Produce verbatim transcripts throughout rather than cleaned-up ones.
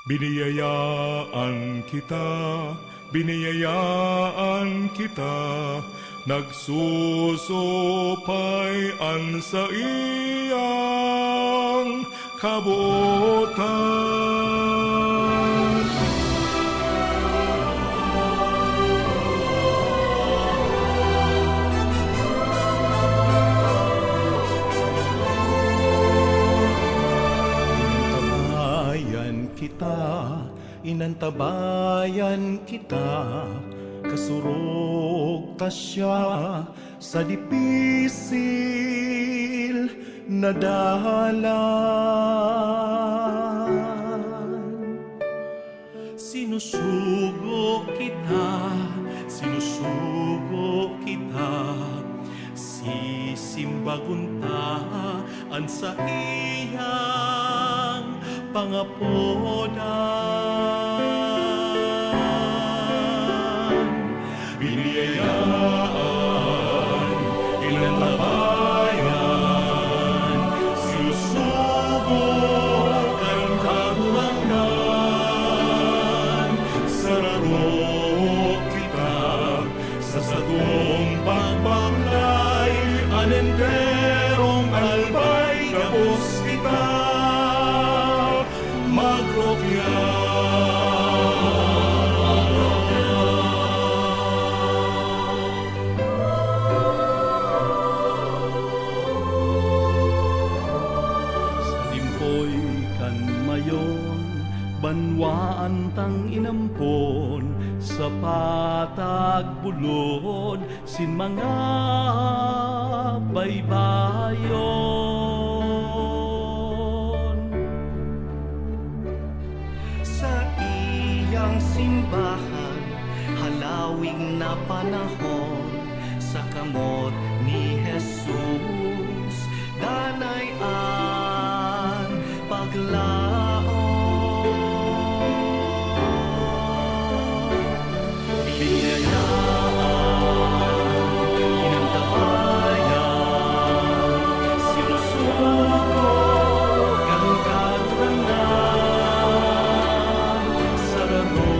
Biniyayaan kita, biniyayaan kita, nagsusupay an saiyang kabotan. Tabayan kita, inantabayan kita, kasurog ta siya sa dipisil na dalan. Sinusugo kita, sinusugo kita, sisimbagon ta an saiyang pangapodan. Biniyayaan, inantabayan, sinusugo kan Kagurangnan, sararo kita sa satong pagbaklay, an enterong albay gabos kita magrukya. Sa limpoy kan mayon, banwaan tang inampon, sa patag bulod sin mga baybayon. Saiyang simbahan, halawig na panahon, sa kamot ni Jesus, danay an paglaom. Biniyayaan, inantabayan, sinusugo kan Kagurangnan, sararo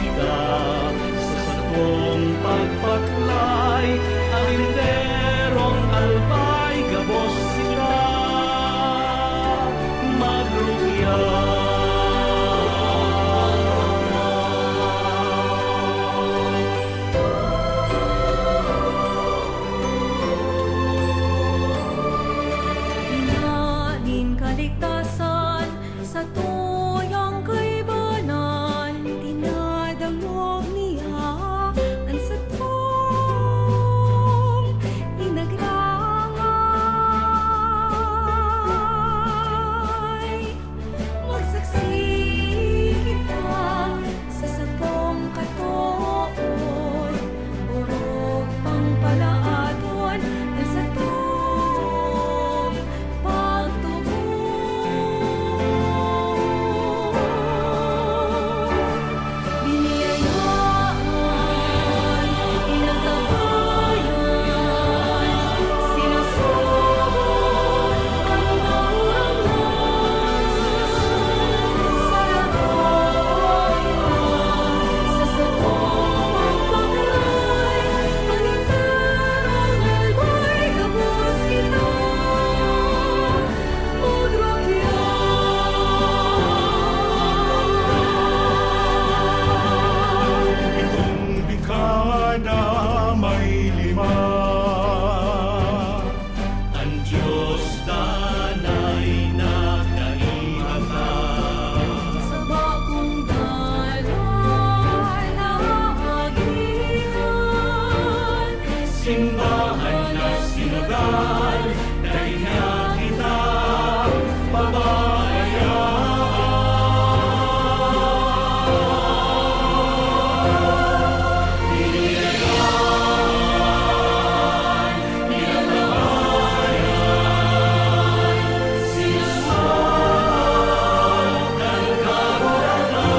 kita sa satong pagbaklay, an enterong albay gabos kita magrukya. Ina nin kaligtasan, satuyang kaibanan, dinadangog niya an satong inagrangay. Magsaksi kita sa satong katood, orog pang palaadon an satong pagtubod. Biniyayaan, inantabayan, sinusugo kan Kagurangnan, sararo kita sa satong pagbaklay, an enterong albay gabos kita magrukya. Itong dekada may lima, an Dios danay na kaiba ta. Sa bagong dalan na agihan, simbahan na sinodal, dai na kita pababayaan. Inilagan, inantabayan, sinusugo kan Kagurangnan.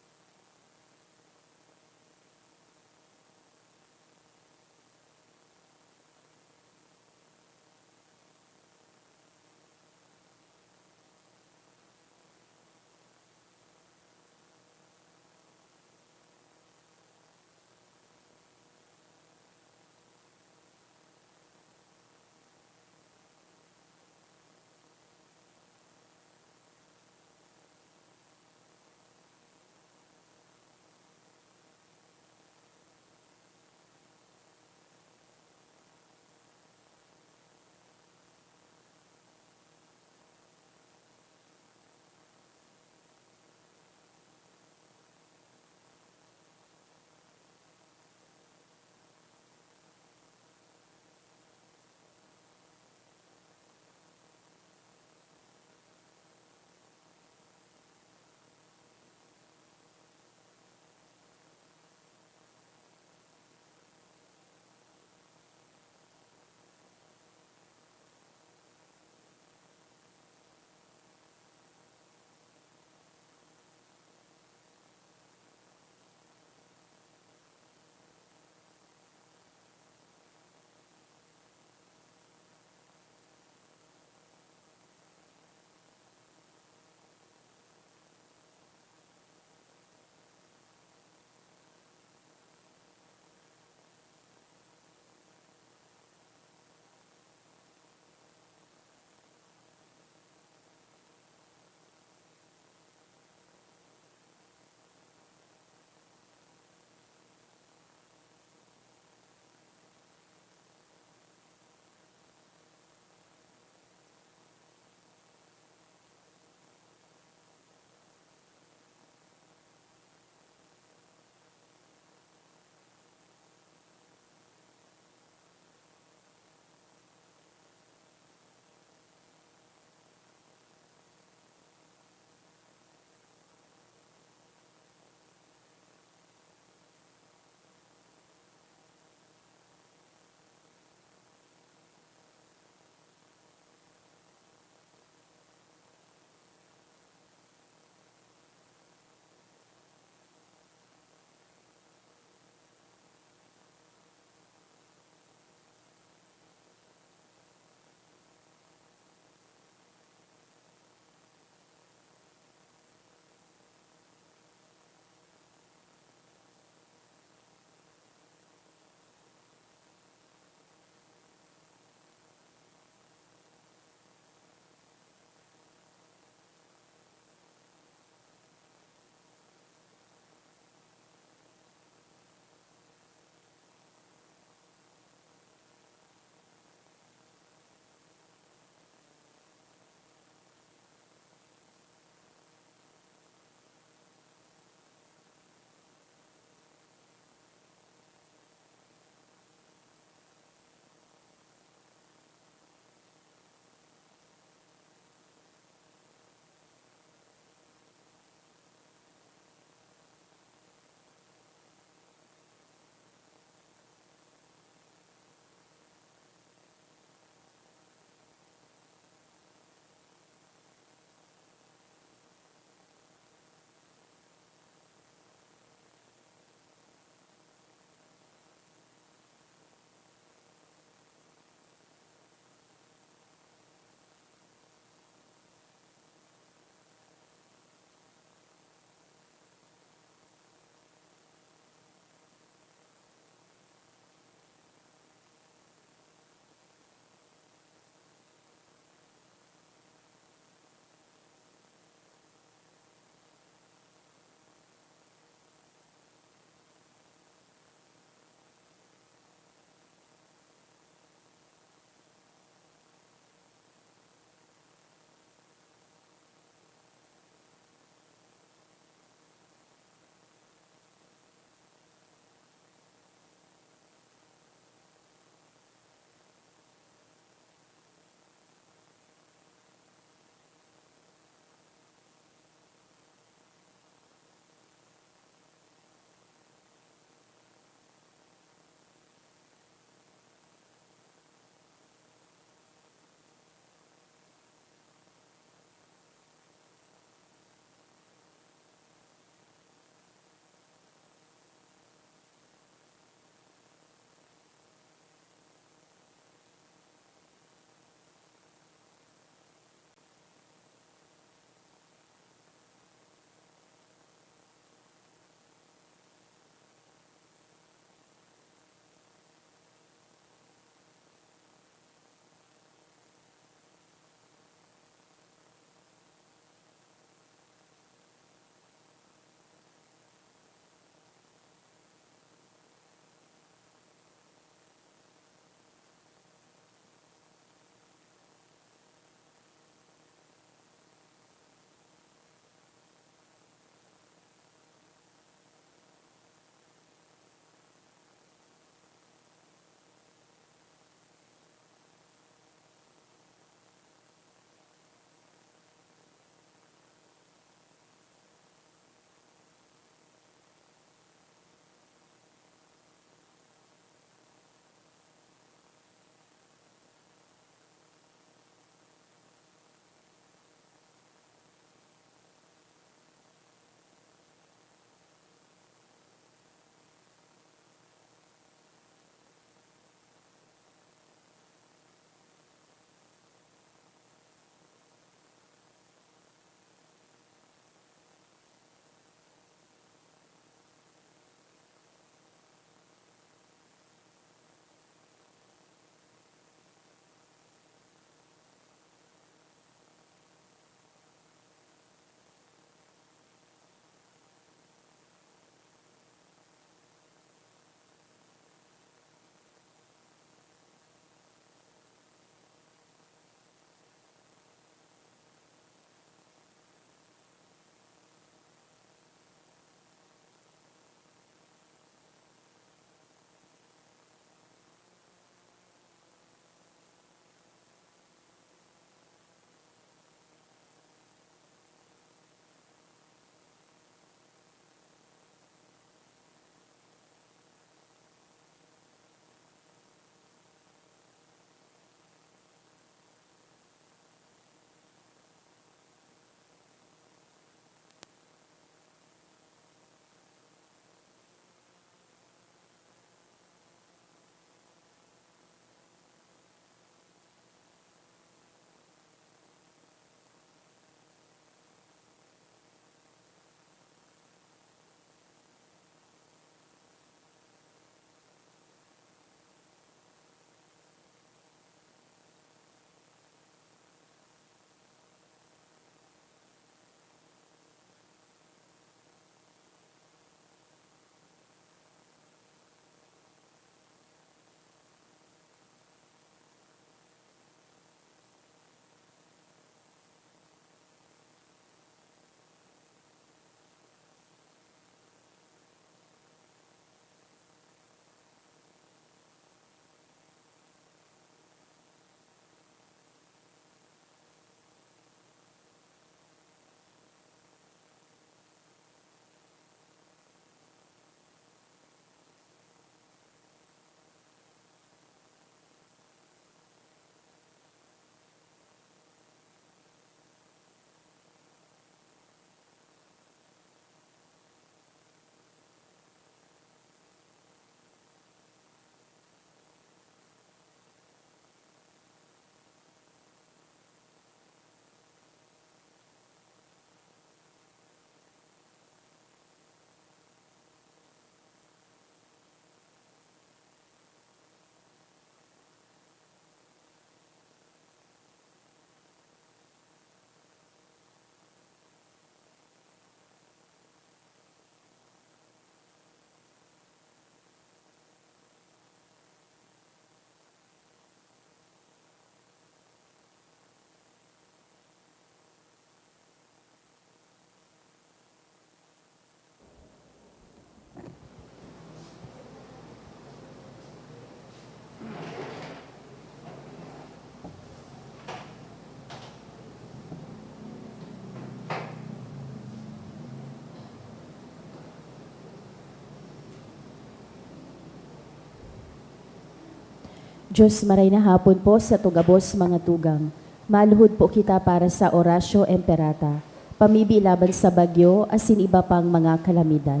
Diyos, maray na hapon po sa tugabos mga tugang. Maluhod po kita para sa Oratio Imperata, pamibi laban sa bagyo asin iba pang mga kalamidad.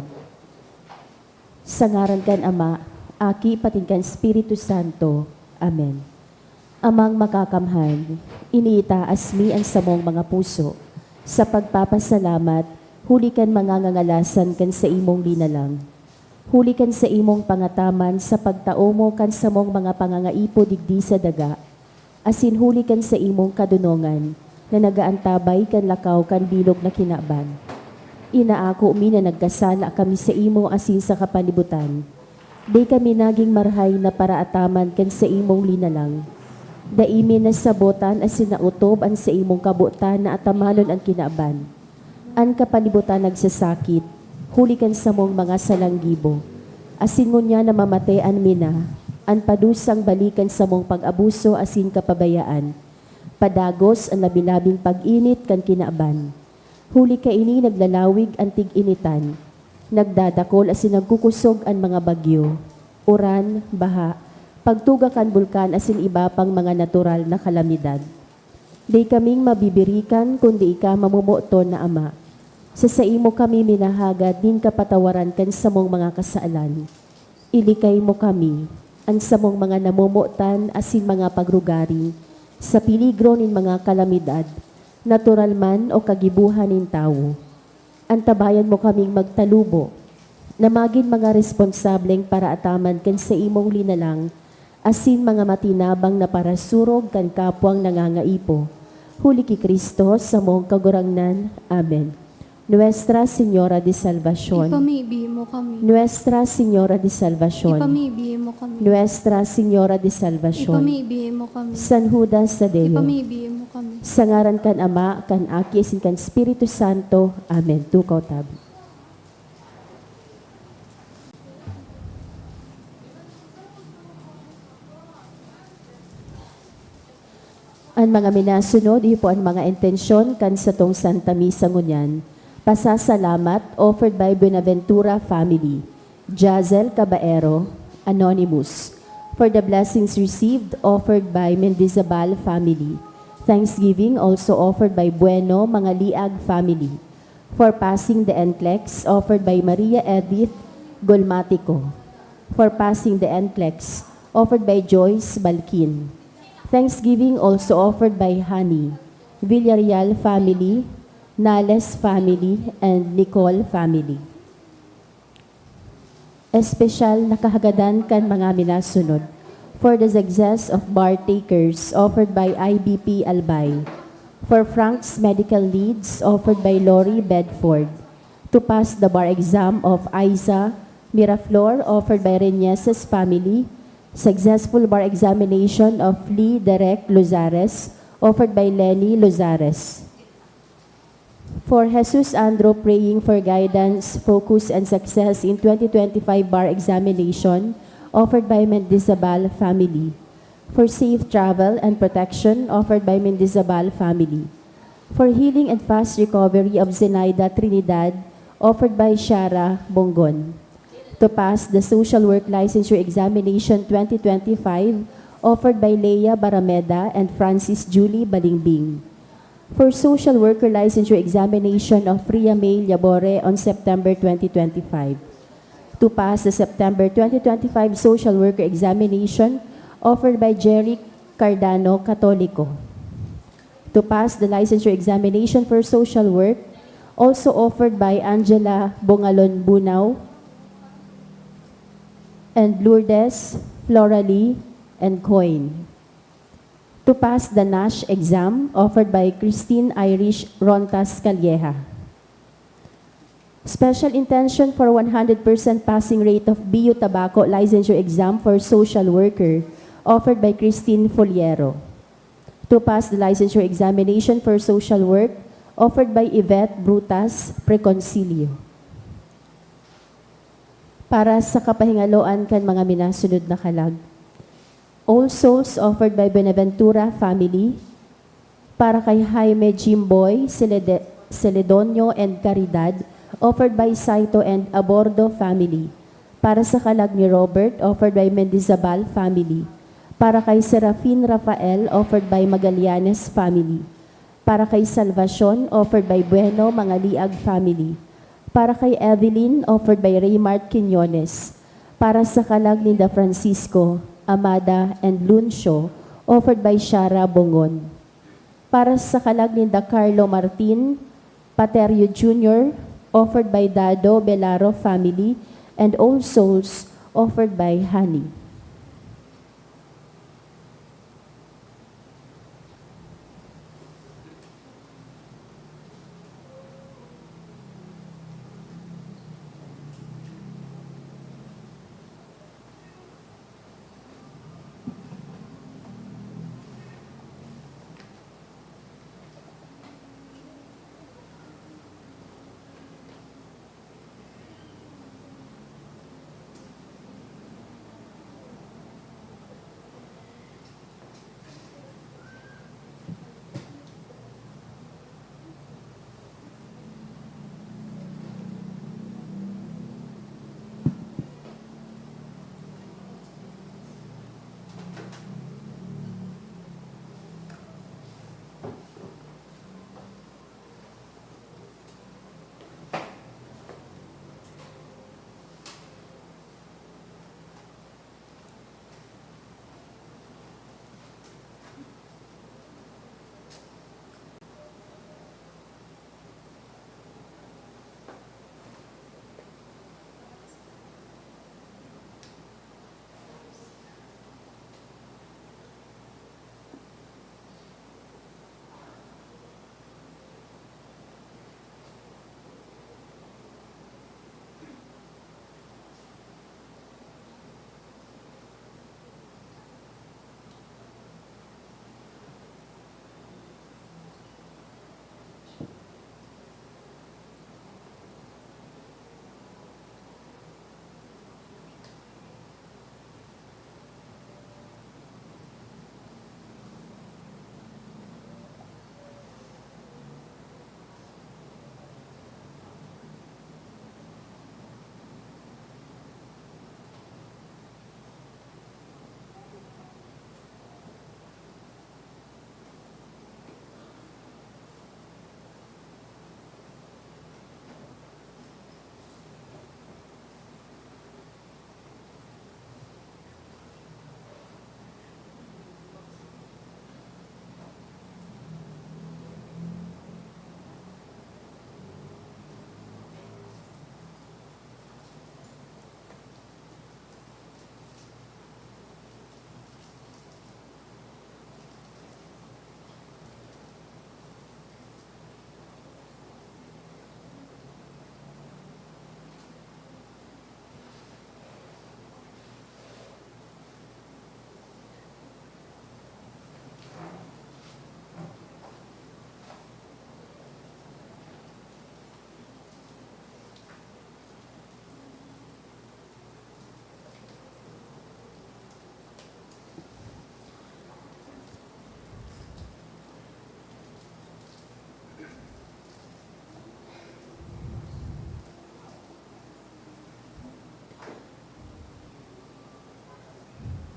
Sa ngaran kan Ama, Aki, patin kan Espiritu Santo. Amen. Amang Makakamhan, iniitaas mi an samong mga puso sa pagpapasalamat huli kan mga ngangalasan kan saimong linalang. Huli kan saimong pangataman sa pagtao mo kan samong mga pangangaipo digdi sa daga, asin huli kan saimong kadonongan na nagaantabay kan lakaw kan bilog na kinaban. Inaako mi na nagkasala kami saimo asin sa kapalibutan. Dai kami nagin marahay na paraataman kan saimong linalang. Dai mi nasabotan asin naotob an saimong kabotan na atamanon an kinaban. An kapalibutan nagsasakit, huli kan samong mga salang gibo. Asin ngunyan namamatean mi na, an padusang bali kan samong pag-abuso asin kapabayaan. Padagos an labi-labing pag-init kan kinaban. Huli kaini naglalawig an tig-initan. Nagdadakol asin nagkukusog an mga bagyo, uran, baha, pagtuga kan bulkan asin iba pang mga natural na kalamidad. Dai kaming mabibirikan kundi ika, mamomoton na Ama. Sa saimo kami minahagad nin kapatawaran kan samong mga kasalan. Ilikay mo kami, an samong mga namomotan asin mga pagrugaring, sa peligro nin mga kalamidad, natural man o kagibohan nin tawo. Antabayan mo kaming magtalubo na magin mga responsableng paraataman kan saimong linalang asin mga matinabang na parasurog kan kapwang nangangaipo. Huli ki Cristo, samong Kagurangnan. Amen. Nuestra Señora de Salvacion. Ipamibi mo kami. Nuestra Señora de Salvacion. Ipamibi mo kami. Nuestra Señora de Salvacion. Ipamibi mo kami. San Judas Tadeo. Ipamibi mo kami. Sa ngaran kan Ama, kan Aki, asin kan Espiritu Santo. Amen. Tukaw tabi. An mga minasunod, iyo po an mga intensyon kan satong Santa Misa ngunyan. Pasasalamat, offered by Buenaventura family. Jazel Caballero, Anonymous. For the blessings received, offered by Mendizabal family. Thanksgiving, also offered by Bueno Mangaliag family. For passing the N C L E X, offered by Maria Edith Golmatico. For passing the N C L E X, offered by Joyce Balkin. Thanksgiving also offered by Honey, Villarreal family, Nales family, and Nicole family. Espesyal na kahagadan kan mga minasunod. For the success of bar takers, offered by I B P Albay. For Frank's medical needs, offered by Lori Bedford. To pass the bar exam of Aiza Miraflor, offered by Reñeses family. Successful bar examination of Lee Derek Lozares, offered by Lenny Lozares. For Jesus Andro, praying for guidance, focus, and success in twenty twenty-five bar examination, offered by Mendizabal family. For safe travel and protection, offered by Mendizabal family. For healing and fast recovery of Zenaida Trinidad, offered by Shara Bongon. To pass the social work licensure examination twenty twenty-five, offered by Lea Barameda and Francis Julie Balingbing. For social worker licensure examination of Ria May Labore on September twenty twenty-five. To pass the September twenty twenty-five social worker examination offered by Jerry Cardano, Katoliko. To pass the licensure examination for social work, also offered by Angela Bongalon Bunao and Lourdes Floralee and Coin. To pass the NASH exam offered by Christine Irish Rontas Calleja. Special intention for one hundred percent passing rate of B U Tabaco licensure exam for social worker offered by Christine Foliero. To pass the licensure examination for social work offered by Yvette Brutas Preconcilio. Para sa kapahingaloan kan mga minasunod na kalag. All Souls offered by Buenaventura family. Para kay Jaime Jimboy Celede-, Celedonio and Caridad, offered by Saito and Abordo family. Para sa kalag ni Robert, offered by Mendizabal family. Para kay Serafin Rafael, offered by Magallanes family. Para kay Salvacion, offered by Bueno Mangaliag family. Para kay Evelyn, offered by Raymart Quiñones. Para sa kalag ninda Francisco, Amada, and Luncio, offered by Shara Bongon. Para sa kalag ninda Carlo Martin Paterio Junior, offered by Dado Belaro family, and All Souls, offered by Honey.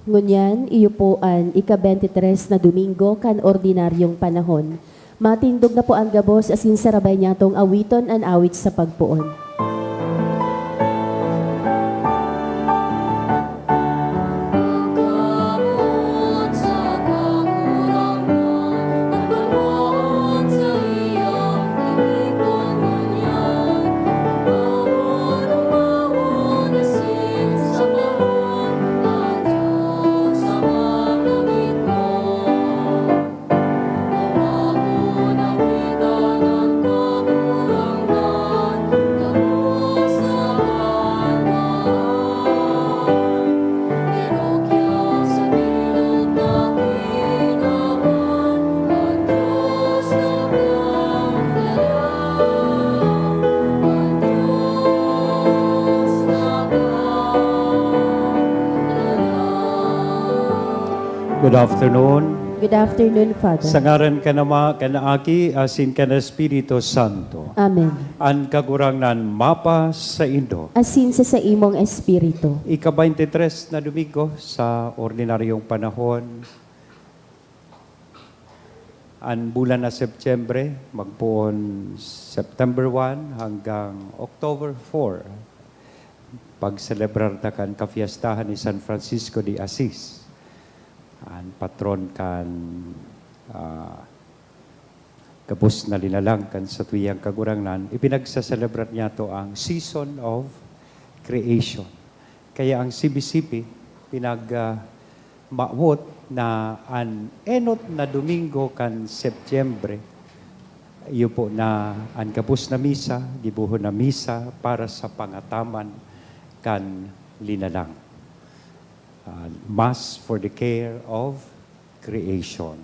Ngunyan, iyo po an ika-bente tres na Domingo kan ordinaryong panahon. Matindog na po an gabos asin sarabay niyatong awiton an awit sa pagpoon. Good afternoon. Good afternoon, Father. Sa ngaran kan Ama, kan Aki, asin kan Espiritu Santo. Amen. An Kagurangnan mapa saindo. Asin sa saimong espiritu. Ika-twenty-three na Domingo sa ordinaryong panahon, an bulan na Setyembre, magpoon September one hanggang October four, pagselebrar ta kan kafiestahan ni San Francisco de Assis, an patron kan, ah, gabos na linalang kan satuyang Kagurangnan. Ipinagsaselebrar niyato ang Season of Creation. Kaya ang C B C P pinag, ah, mawot na an enot na Domingo kan Setyembre, iyo po na an gabos na misa, gibohon na misa para sa pangataman kan linalang. Ah, Mass for the Care of Creation.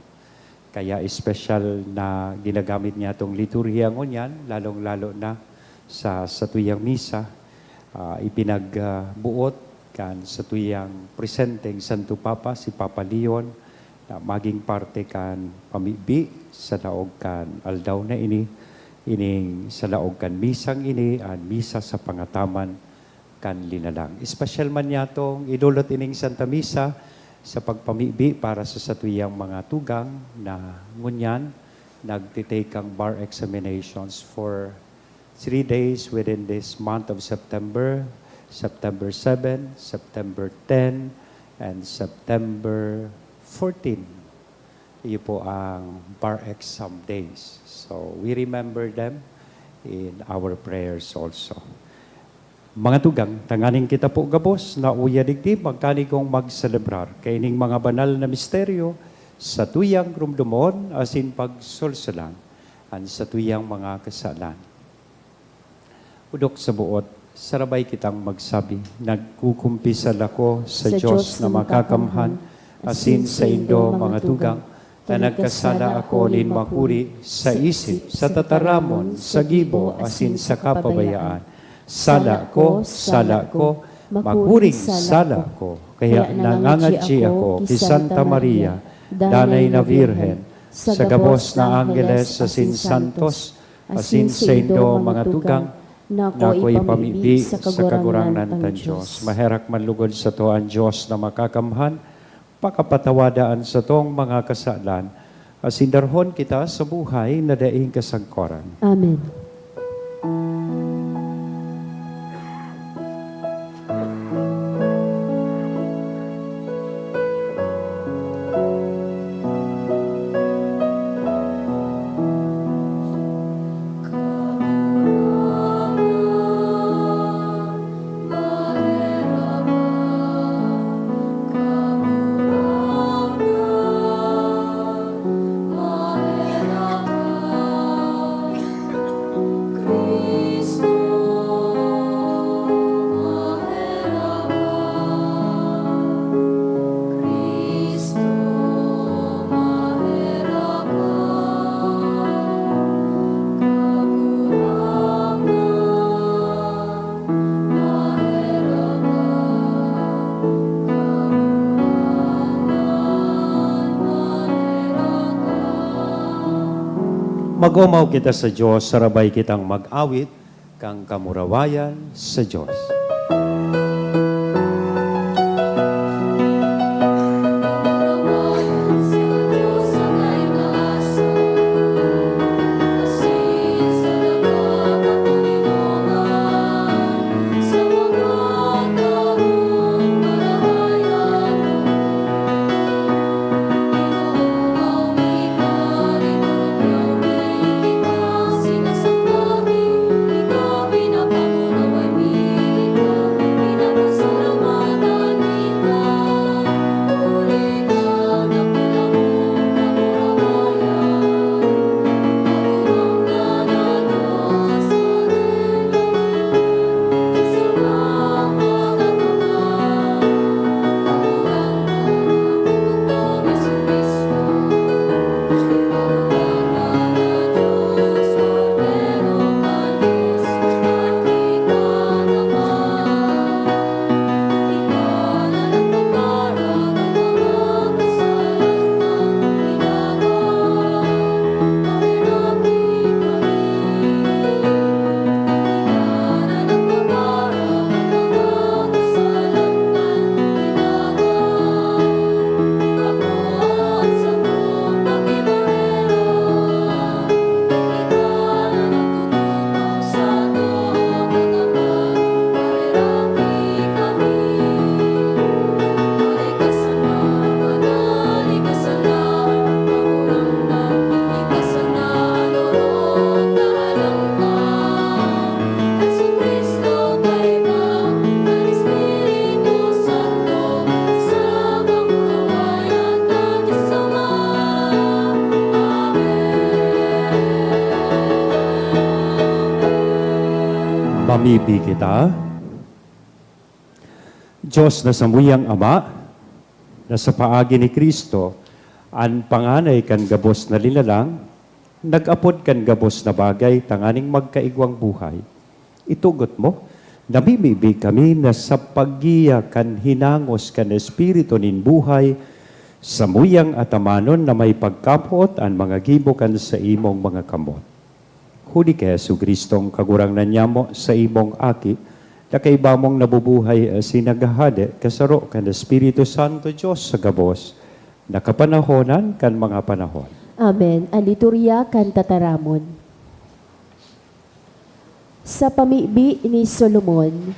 Kaya espesyal na ginagamit niya itong liturhiya ngunyan, lalong-lalo na sa satuyang misa, ah, ipinagbuot kan satuyang presenteng Santo Papa, si Papa Leon, na maging parte kan pamibi sa laog kan aldaw na ini, ining sa laog kan misang ini, an misa sa pangataman kan linalang. Espesyal man niyatong idolot ining Santa Misa sa pagpamibi para sa satuyang mga tugang na ngunyan nagtitikang bar examinations for three days within this month of September, September seven, September ten, and September fourteen. Iyo po ang bar exam days. So, we remember them in our prayers also. Mga tugang, tanganing kita po gabos na uya digdi, magkanigong magselebrar kaining mga banal na misteryo sa tuyang rumdomon asin pagsolsolan an satuyang mga kasalan. Odok sa boot, sarabay kitang magsabi, "Nagkukumpisal ako sa Sa Dios Dios na na makakamhan, makakamhan, asin asin saindo, saindo, mga mga tugang, tugang, na nagkasala ako nin makuri sa isip, sa tataramon, sa gibo, asin sa kapabayaan. Sala ko, sala ko, makuring sala ko. Kaya nangangadji ako ki Santa Maria, Danay na Birhen, sa gabos na anggeles asin santos, asin saindo, mga tugang, nako ipamibi sa Kagurangnan tang Dios." Maherak man lugod sato an Dios na makakamhan, pakapatawada an satong mga kasalan, asin darhon kita sa buhay na daing kasangkoran. Amen. Mag-omaw kita sa Dios, sarabay kitang mag-awit kan kamurawayan sa Dios. Bibi kita. Diyos na samuyang Ama, na sa paagi ni Cristo, an panganay kan gabos na linalang, nag-apod kan gabos na bagay tanganing magkaigwang buhay. Itugot mo, namimibi kami na sa paggiya kan hinangos kan Espiritu nin buhay, samuyang atamanon na may pagkapoot an mga gibo kan saimong mga kamot. Huli ki Jesu-Cristong Kagurangnan nyamo, saimong Aki, na kaiba mong nabubuhay asin naghahade kasaro kan Espiritu Santo, Dios sa gabos na kapanahonan kan mga panahon. Amen. An liturya kan tataramon. Sa pamibi ni Solomon,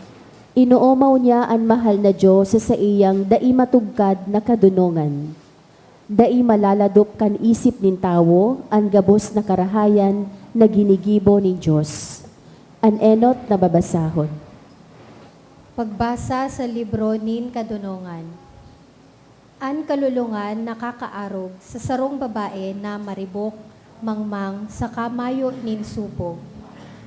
inoomaw niya an mahal na Dios sa saiyang dai matugkad na kadonongan. Dai malaladop kan isip nin tawo an gabos na karahayan na ginigibo nin Dios. An enot na babasahon. Pagbasa sa libro nin Kadonongan. An kalolongan nakakaarog sa sarong babae na maribok, mangmang, saka mayo nin supog.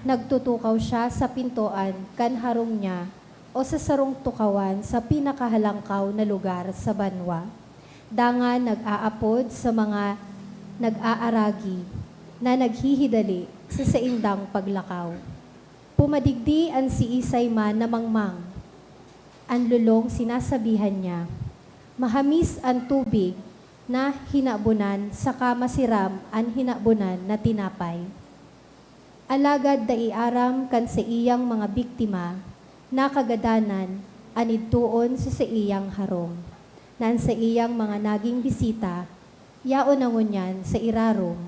Nagtutukaw siya sa pintoan kan harong niya o sa sarong tukawan sa pinakahalangkaw na lugar sa banwa. Dangan nag-aapod sa mga nag-aaragi na naghihidali sa saindang paglakaw. Pumadigdi an siisay man na mangmang. An lolong sinasabihan niya, "Mahamis an tubig na hinabonan saka masiram an hinabonan na tinapay." Alagad dai aram kan saiyang mga biktima na kagadanan an idtoon sa saiyang harong, na an saiyang mga naging bisita yaon na ngunyan sa irarom,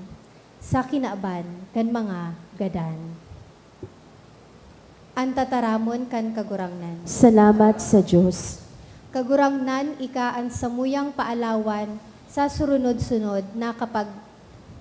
sa kinaban kan mga gadan. An tataramon kan Kagurangnan. Salamat sa Dios. Kagurangnan, ika an samuyang paalawan sa surunod-sunod na kapag-,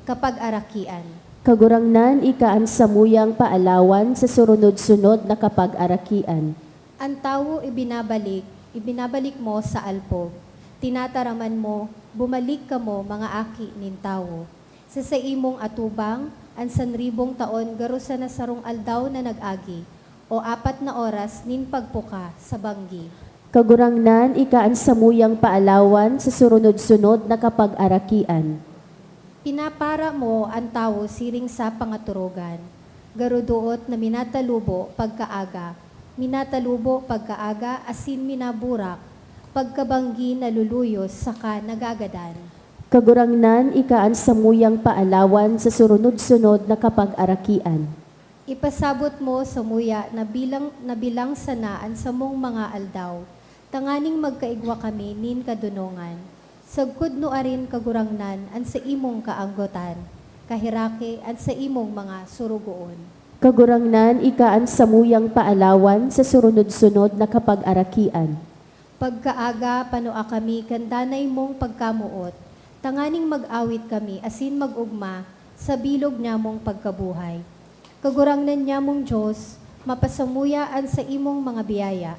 kapag-arakian. Kagurangnan, ika an samuyang paalawan sa surunod-sunod na kapag-arakian. An tawo ibinabalik, ibinabalik mo sa alpog. Tinataraman mo, bumalik kamo, mga aki nin tawo. Sa saimong atubang, an sanribong taon garo sana sarong aldaw na nag-agi, o apat na oras nin pagpuka sa banggi. Kagurangnan, ika an samuyang paalawan sa surunod-sunod na kapag-arakian. Pinapara mo an tawo siring sa pangaturogan, garo doot na minatalubo pagkaaga, minatalubo pagkaaga asin minaburak pagkabanggi naluluyos saka nagagadan. Kagurangnan, ika an samuyang paalawan sa surunod-sunod na kapag-arakian. Ipasabot mo samuya na bilang, na bilang sana an samong mga aldaw, tanganing magkaigwa kami nin kadonongan. Sagkod nuarin, Kagurangnan, an saimong kaanggotan, kaherake an saimong mga sorogoon. Kagurangnan, ika an samuyang paalawan sa surunod-sunod na kapag-arakian. Pagkaaga, panua kami kan danay mong pagkamoot, tanganing mag-awit kami asin mag-ogma sa bilog nyamong pagkabuhay. Kagurangnan nyamong Dios, mapasamuya an saimong mga biyaya,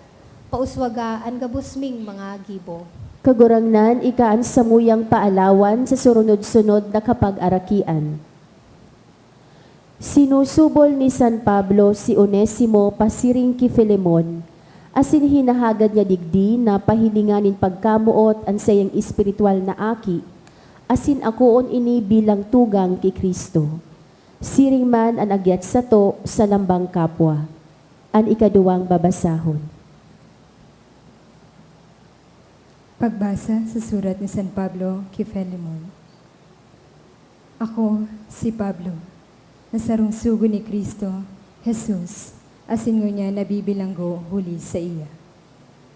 pauswaga an gabos ming mga gibo. Kagurangnan, ika an samuyang paalawan sa surunod-sunod na kapag-arakian. Sinusubol ni San Pablo si Onesimo pasiring ki Filemon, asin hinahagad niya digdi na pahilingan nin pagkamoot an saiyang espiritual na aki, asin akoon ini bilang tugang ki Cristo. Siring man an agyat sato sa lambang kapwa. An ikaduwang babasahon. Pagbasa sa surat ni San Pablo ki Filemon. Ako, si Pablo, na sarong sugo ni Cristo Jesus, asin ngunyan nabibilanggo huli saiya.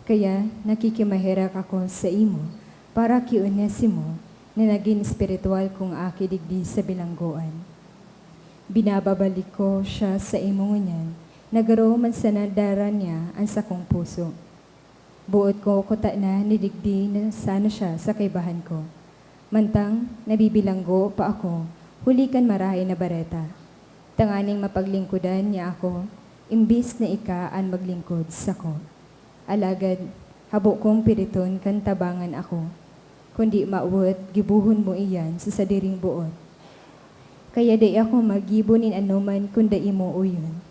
Kaya nakikimaherak ako saimo para ki Onesimo, na nagin espiritual kong aki digdi sa bilanggoan. Binababalik ko siya saimo ngunyan, na garo man sana dara niya an sakong puso. Boot ko kutana na digdi na sana siya sa kaibahan ko. Mantang nabibilanggo pa ako huli kan Marahay na Bareta, tanganing mapaglingkodan niya ako, imbis na ika an maglingkod sako. Alagad habo kong piriton kan tabangan ako, kundi mawot gibohon mo iyan sa sadiring boot. Kaya dai ako maggibo nin anoman kun dai mo oyon.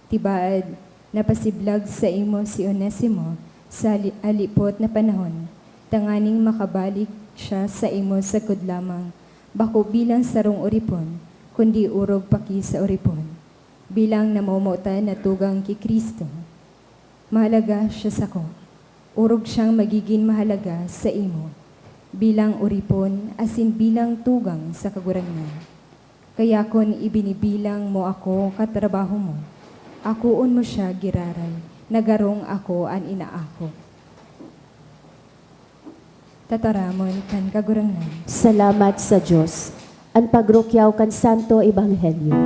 Tibaad, Napasiblag saimo si Onesimo sa li-, alipot na panahon, tanganing makabalik siya saimo sagkod lamang, bako bilang sarong oripon, kundi orog paki sa oripon, bilang namomotan na tugang ki Cristo. Mahalaga siya sako. Orog siyang magigin mahalaga saimo, bilang oripon asin bilang tugang sa Kagurangnan. Kaya kun ibinibilang mo ako katrabaho mo, akoon mo siya giraray na garong ako an inaako. Tataramon kan Kagurangnan. Salamat sa Dios. An pagrukyaw kan Santo Ebanghelyo.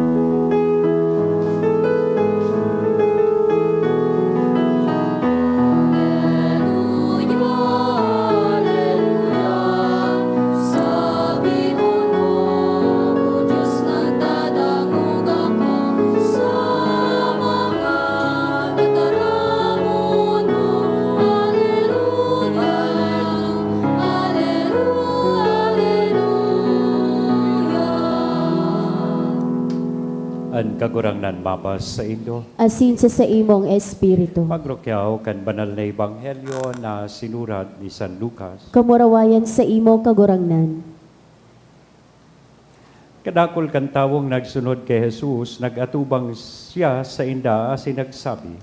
An Kagurangnan mabas saindo. Asin sa saimong espiritu. Pagrukyaw kan banal na ebanghelyo na sinurat ni San Lucas. Kamurawayan saimo, Kagurangnan. Kadakul kan tawong nagsunod ki Jesus, nag-atubang siya sainda asin nagsabi,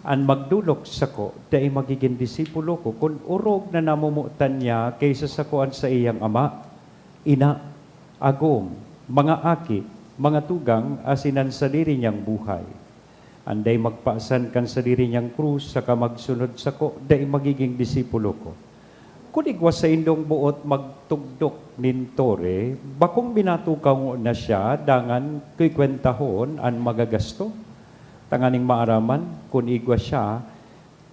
"An magdolok sako dai magigin disipulo ko kun orog na namomotan niya ki sa sako an saiyang ama, ina, agom, mga aki, mga tugang, asin an sadiri niyang buhay. An dai magpasan kan sadiri niyang krus saka magsunod sako, dai magigin disipulo ko. Kun igwa saindong boot magtugdok nin tore, bakong minatukaw ngona siya dangan kukwentahon an magagasto, tanganing maaraman kun igwa siya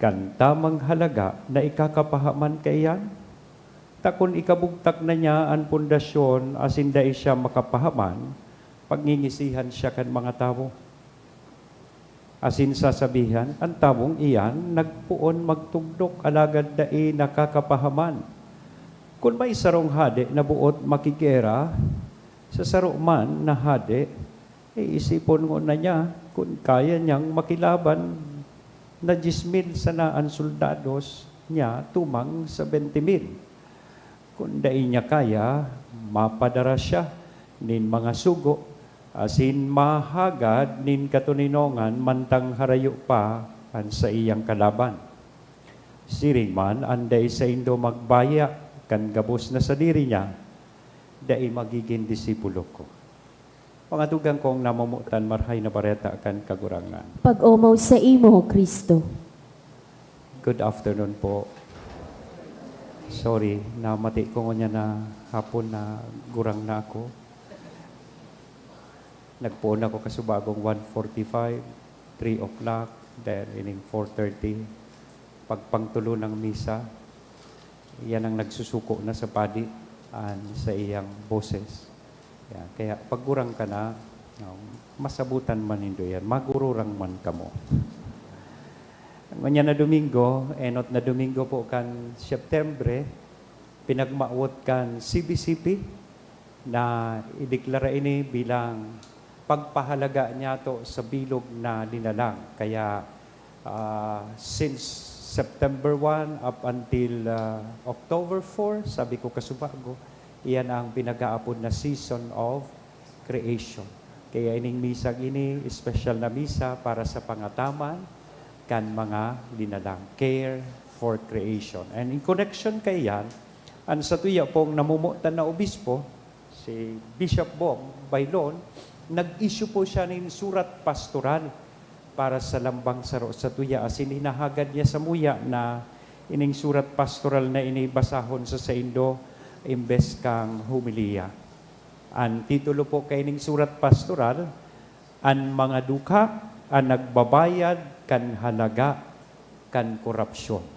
kan tamang halaga na ikakapahaman kaiyan? Ta kun ikabugtak na niya an pundasyon asin dai siya makapahaman, pagngingisihan siya kan mga tawo. Asin sasabihan, 'An tawong iyan nagpoon magtugdok alagad dai nakakapahaman.' Kun may sarong hade na boot makigera sa saro man na hade, iisipon ngona niya kun kaya niyang makilaban na dyes mil sana an soldados niya tumang sa bente mil. Kun dai niya kaya, mapadara siya nin mga sugo asin mahagad nin katoninongan mantang harayo pa an saiyang kalaban. Siring man, an dai saindo magbaya kan gabos na sadiri niya, dai magigin disipulo ko." Mga tugang kong namomotan, Marahay na Bareta kan Kagurangnan. Pag-omaw saimo, Cristo. Good afternoon po. Sorry, namati ko ngunyan na hapon na gurang na ako. Nagpoon ako kasubagong one forty-five, three o'clock, then ining four thirty, pagpangtulo ng misa. Yan ang nagsusuko na sa padi, an saiyang boses. Yan. Kaya pag gurang ka na, um, masabutan man nindo yan, magururang man kamo. Ngunyan na Domingo, enot na Domingo po kan Setyembre, pinagmawot kan C B C P na ideklara ini bilang pagpahalaga niyato sa bilog na linalang. Kaya, ah, since September one up until, ah, October four, sabi ko kasubago, iyan ang pinag-aapod na season of creation. Kaya ining misang ini, espesyal na misa para sa pangataman kan mga linalang, care for creation. And in connection kaiyan, an satuya pong namomotan na obispo, si Bishop Bob Bailon, nag-issue po siya nin surat pastoral para sa lambang saro satuya, asin hinahagad niya samuya na ining surat pastoral na ini basahon sa saindo imbes kang homilya. An titulo po kaining surat pastoral, "An mga dukha an nagbabayad kan halaga kan korapsyon."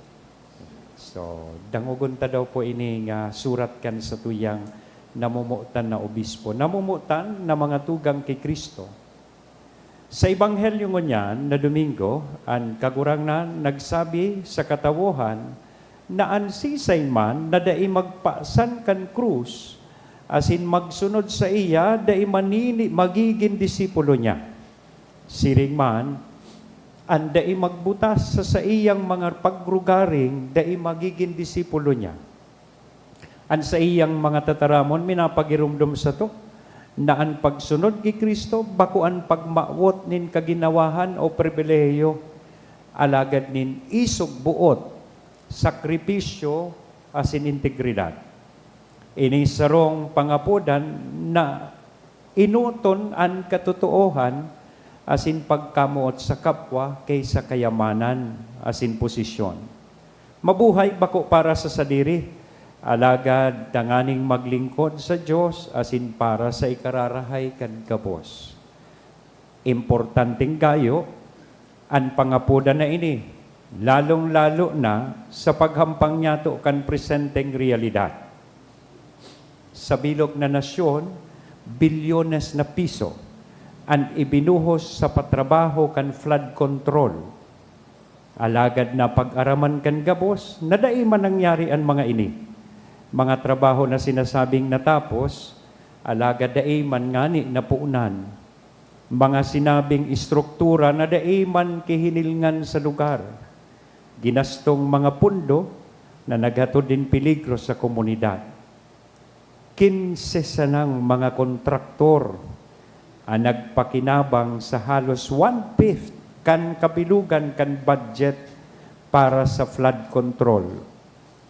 So, dangogon ta daw po ini nga surat kan satuyang namomotan na obispo. Namomotan na mga tugang ki Cristo. Sa Ebanghelyo ngunyan na Domingo, an Kagurangnan nagsabi sa katawohan na an siisay man na dai magpasan kan krus asin magsunod saiya, dai manini-, magigin disipulo niya. Siring man, An dai magbutas sa saiyang mga pagrugaring, dai magigin disipulo niya. An saiyang mga tataramon minapagiromdom sato na an pagsunod ki Cristo bako an pagmawot nin kaginawahan o pribilehiyo, alagad nin isog boot, sakripisyo, asin integridad. Ini sarong pangapodan na enoton an katotoohan asin pagkamoot sa kapwa ki sa kayamanan asin posisyon. Mabuhay bako para sa sadiri, alagad tanganing maglingkod sa Dios asin para sa ikararahay kan gabos. Importanteng gayo an pangapodan na ini, lalong-lalo na sa paghampang niyato kan presenteng reyalidad. Sa bilog na nasyon, bilyones na piso an ibinuhos sa patrabaho kan flood control. Alagad napag-araman kan gabos na dai man nangyari an mga ini. Mga trabaho na sinasabing natapos, alagad dai man ngani napuonan. Mga sinabing estruktura na dai man kihinilngan sa lugar. Ginastong mga pondo na naghatod nin peligro sa komunidad. Kinse sanang mga kontraktor an nagpakinabang sa halos one-fifth kan kabilogan kan budget para sa flood control.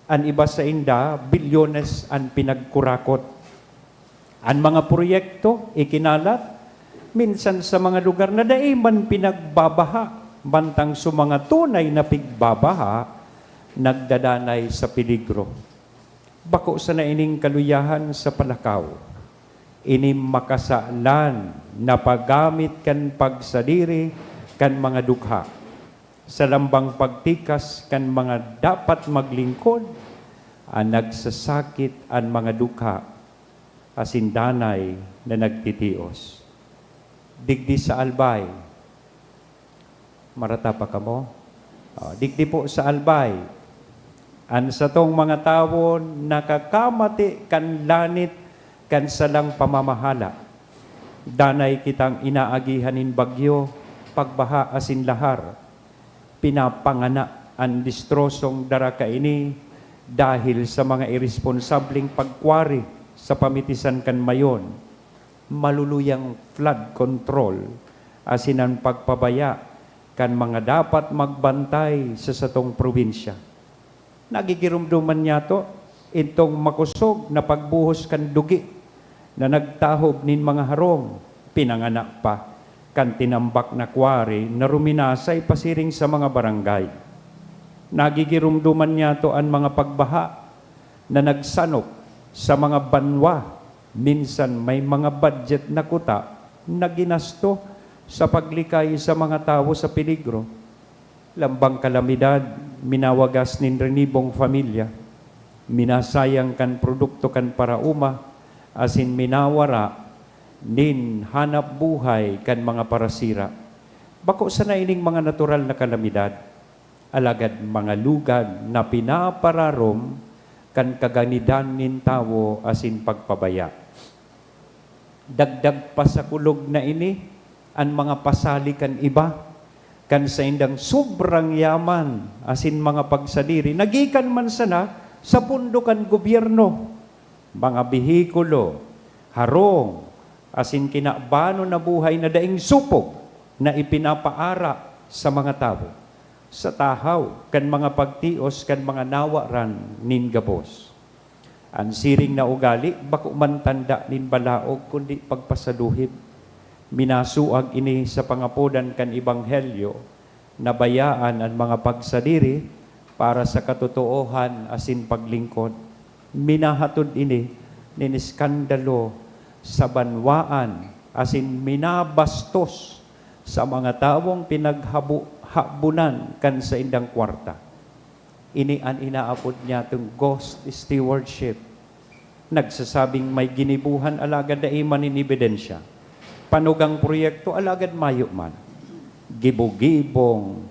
An iba sainda, bilyones an pinagkurakot. An mga proyekto ikinalat minsan sa mga lugar na dai man pinagbabaha, mantang sa mga tunay na pigbabaha, nagdadanay sa peligro. Bako sana ining kaluyahan sa palakaw. Ini makasalan na paggamit kan pagsadiri kan mga dukha. Sa lambang pagtikas kan mga dapat maglingkod, an nagsasakit an mga dukha asin danay na nagtitios. Digdi sa Albay, marata pa kamo? O, digdi po sa Albay, an satong mga tawo nakakamati kan lanit kan salang pamamahala. Danay kitang inaagihan nin bagyo, pagbaha asin lahar. Pinapangana an destrosong dara kaini dahil sa mga iresponsableng pagkwari sa pamitisan kan Mayon, maluluyang flood control, asin an pagpabaya kan mga dapat magbantay sa satong probinsya. Nagigiromdoman niyato intong makosog na pagbuhos kan dugi na nagtahob nin mga harong, pinangana pa kan tinambak na kwari na ruminasay pasiring sa mga barangay. Nagigiromdoman niyato an mga pagbaha na nagsanop sa mga banwa. Minsan may mga budget na kuta na ginasto sa paglikay sa mga tawo sa peligro. Lambang kalamidad, minawagas nin rinibong pamilya, minasayang kan produkto kan paraoma, asin minawara nin hanap buhay kan mga parasira. Bako sana ining mga natural na kalamidad, alagad mga lugad na pinapararom kan kaganidan nin tawo asin pagpabaya. Dagdag pa sa kulog na ini an mga pasali kan iba, kan saindang sobrang yaman asin mga pagsadiri na gikan man sana sa pondo kan gobyerno, mga behikulo, harong, asin kinabanon na buhay na daing supog na ipinapaara sa mga tawo, sa tahaw kan mga pagtios kan mga nawaran nin gabos. An siring na ugali bako man tanda nin balaog kundi pagpasaluhib. Minasuag ini sa pangapodan kan ebanghelyo na bayaan an mga pagsadiri para sa katotoohan asin paglingkod. Minahatod ini nin eskandalo sa banwaan asin minabastos sa mga tawong pinaghabo-habonan kan saindang kwarta. Ini an inaapod niyatong ghost stewardship. Nagsasabing may ginibohan alagad dai man nin ebidensya. Panugang proyekto alagad mayo man. Gibo-gibong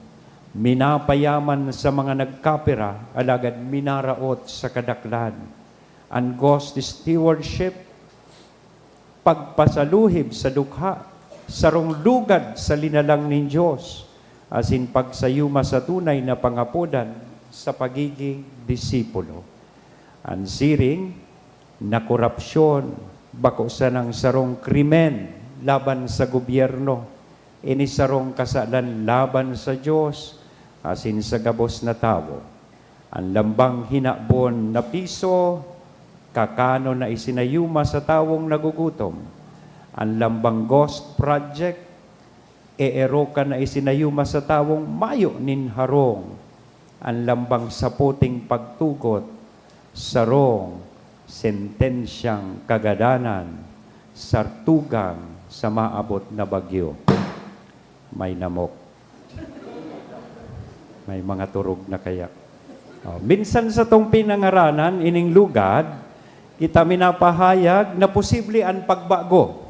minapayaman sa mga nagkapira alagad minaraot sa kadaklan. An ghost stewardship, pagpasaluhib sa dukha, sarong lugad sa linalang nin Dios, asin pagsayuma sa tunay na pangapodan sa pagiging disipulo. An siring na korapsyon bako sanang sarong krimen laban sa gobyerno, ini sarong kasalan laban sa Dios asin sa gabos na tawo. An lambang hinabon na piso, kakanon na isinayuma sa tawong nagugutom. An lambang ghost project, eerokan na isinayuma sa tawong mayo nin harong. An lambang saputing pagtugot, sarong sentensyang kagadanan, sartugang sa maabot na bagyo. May namok. May mga turog na kaya. Oh, minsan satong pinangaranan ining lugad, kita minapahayag na posible an pagbago.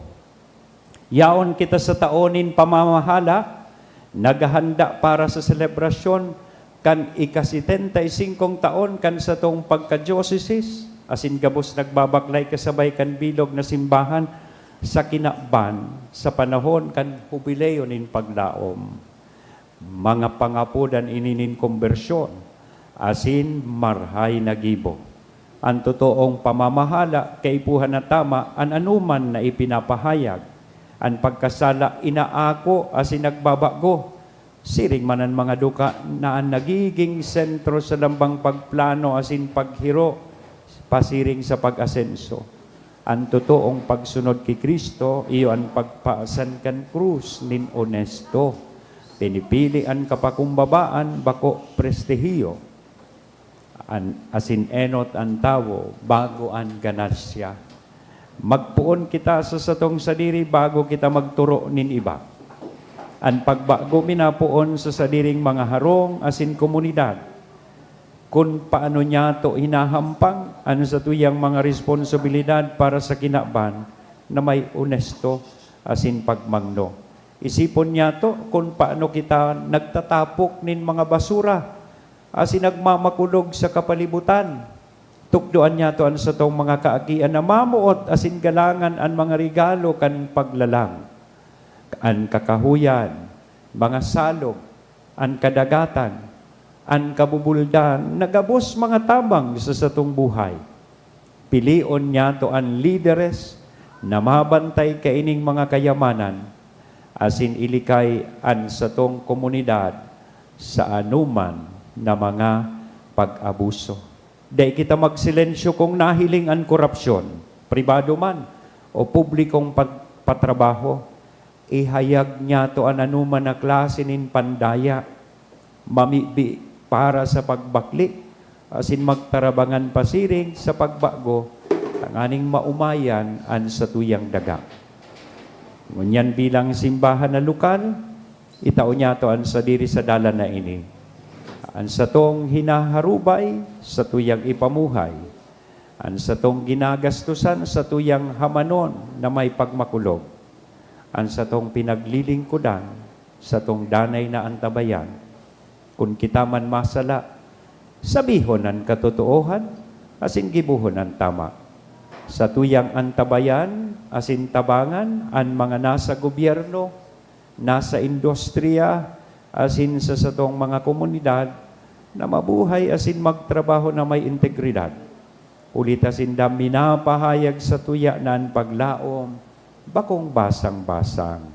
Yaon kita sa tao nin pamamahala, naghahanda para sa selebrasyon kan ika-setenta y singkong taon kan satong pagka-diocesis, asin gabos nagbabaklay kasabay kan bilog na simbahan sa kinaban sa panahon kan Hubileo nin Paglaom. Mga pangapodan ini nin kombersyon asin marhay na gibo. An totoong pamamahala, kaipuhan na tama an anoman na ipinapahayag. An pagkasala, inaako asin nagbabago. Siring man an mga duka na an nagiging sentro sa lambang pagplano asin paghiro pasiring sa pag-asenso. An totoong pagsunod ki Cristo iyo an pagpaasan kan krus nin onesto. Pinipili an kapakumbabaan, bako prestihiyo, an, asin enot an tawo bago an ganasya. Magpoon kita sa satong sadiri bago kita magtoro nin iba. An pagbago minapoon sa sadiring mga harong asin komunidad. Kun paano niyato hinahampang an satuyang mga responsibilidad para sa kinaban na may onesto asin pagmangno. Isipon niyato kun paano kita nagtatapok nin mga basura asin nagmamakulog sa kapalibutan. Tukdoan niyato an satong mga kaagian na mamoot asin galangan an mga regalo kan paglalang, an kakahoyan, mga salog, an kadagatan, an kabubuldan na gabos mga tabang sa satong buhay. Pilion niyato an lideres na mabantay kaining mga kayamanan asin ilikay an satong komunidad sa anoman na mga pag-abuso. Dai kita magsilensyo kun nahiling an korapsyon, pribado man o publikong pag-, patrabaho. Ihayag niyato an anoman na klase nin pandaya, mamibi para sa pagbakle, asin magtarabangan pasiring sa pagbago, tanganing maomayan an satuyang daga. Ngunyan, bilang simbahan na lokal, itao niyato an sadiri sa dalan na ini. An satong hinaharubay, satuyang ipamuhay. An satong ginagastusan, satuyang hamanon na may pagmakulog. An satong pinaglilingkodan, satong danay na antabayan. Kun kita man masala, sabihon an katotoohan, asin gibohon an tama. Satuyang antabayan asin tabangan an mga nasa gobyerno, nasa industriya, asin sa satong mga komunidad na mabuhay asin magtrabaho na may integridad. Huli ta sinda minapahayag satuya na an paglaom bakong basang-basang.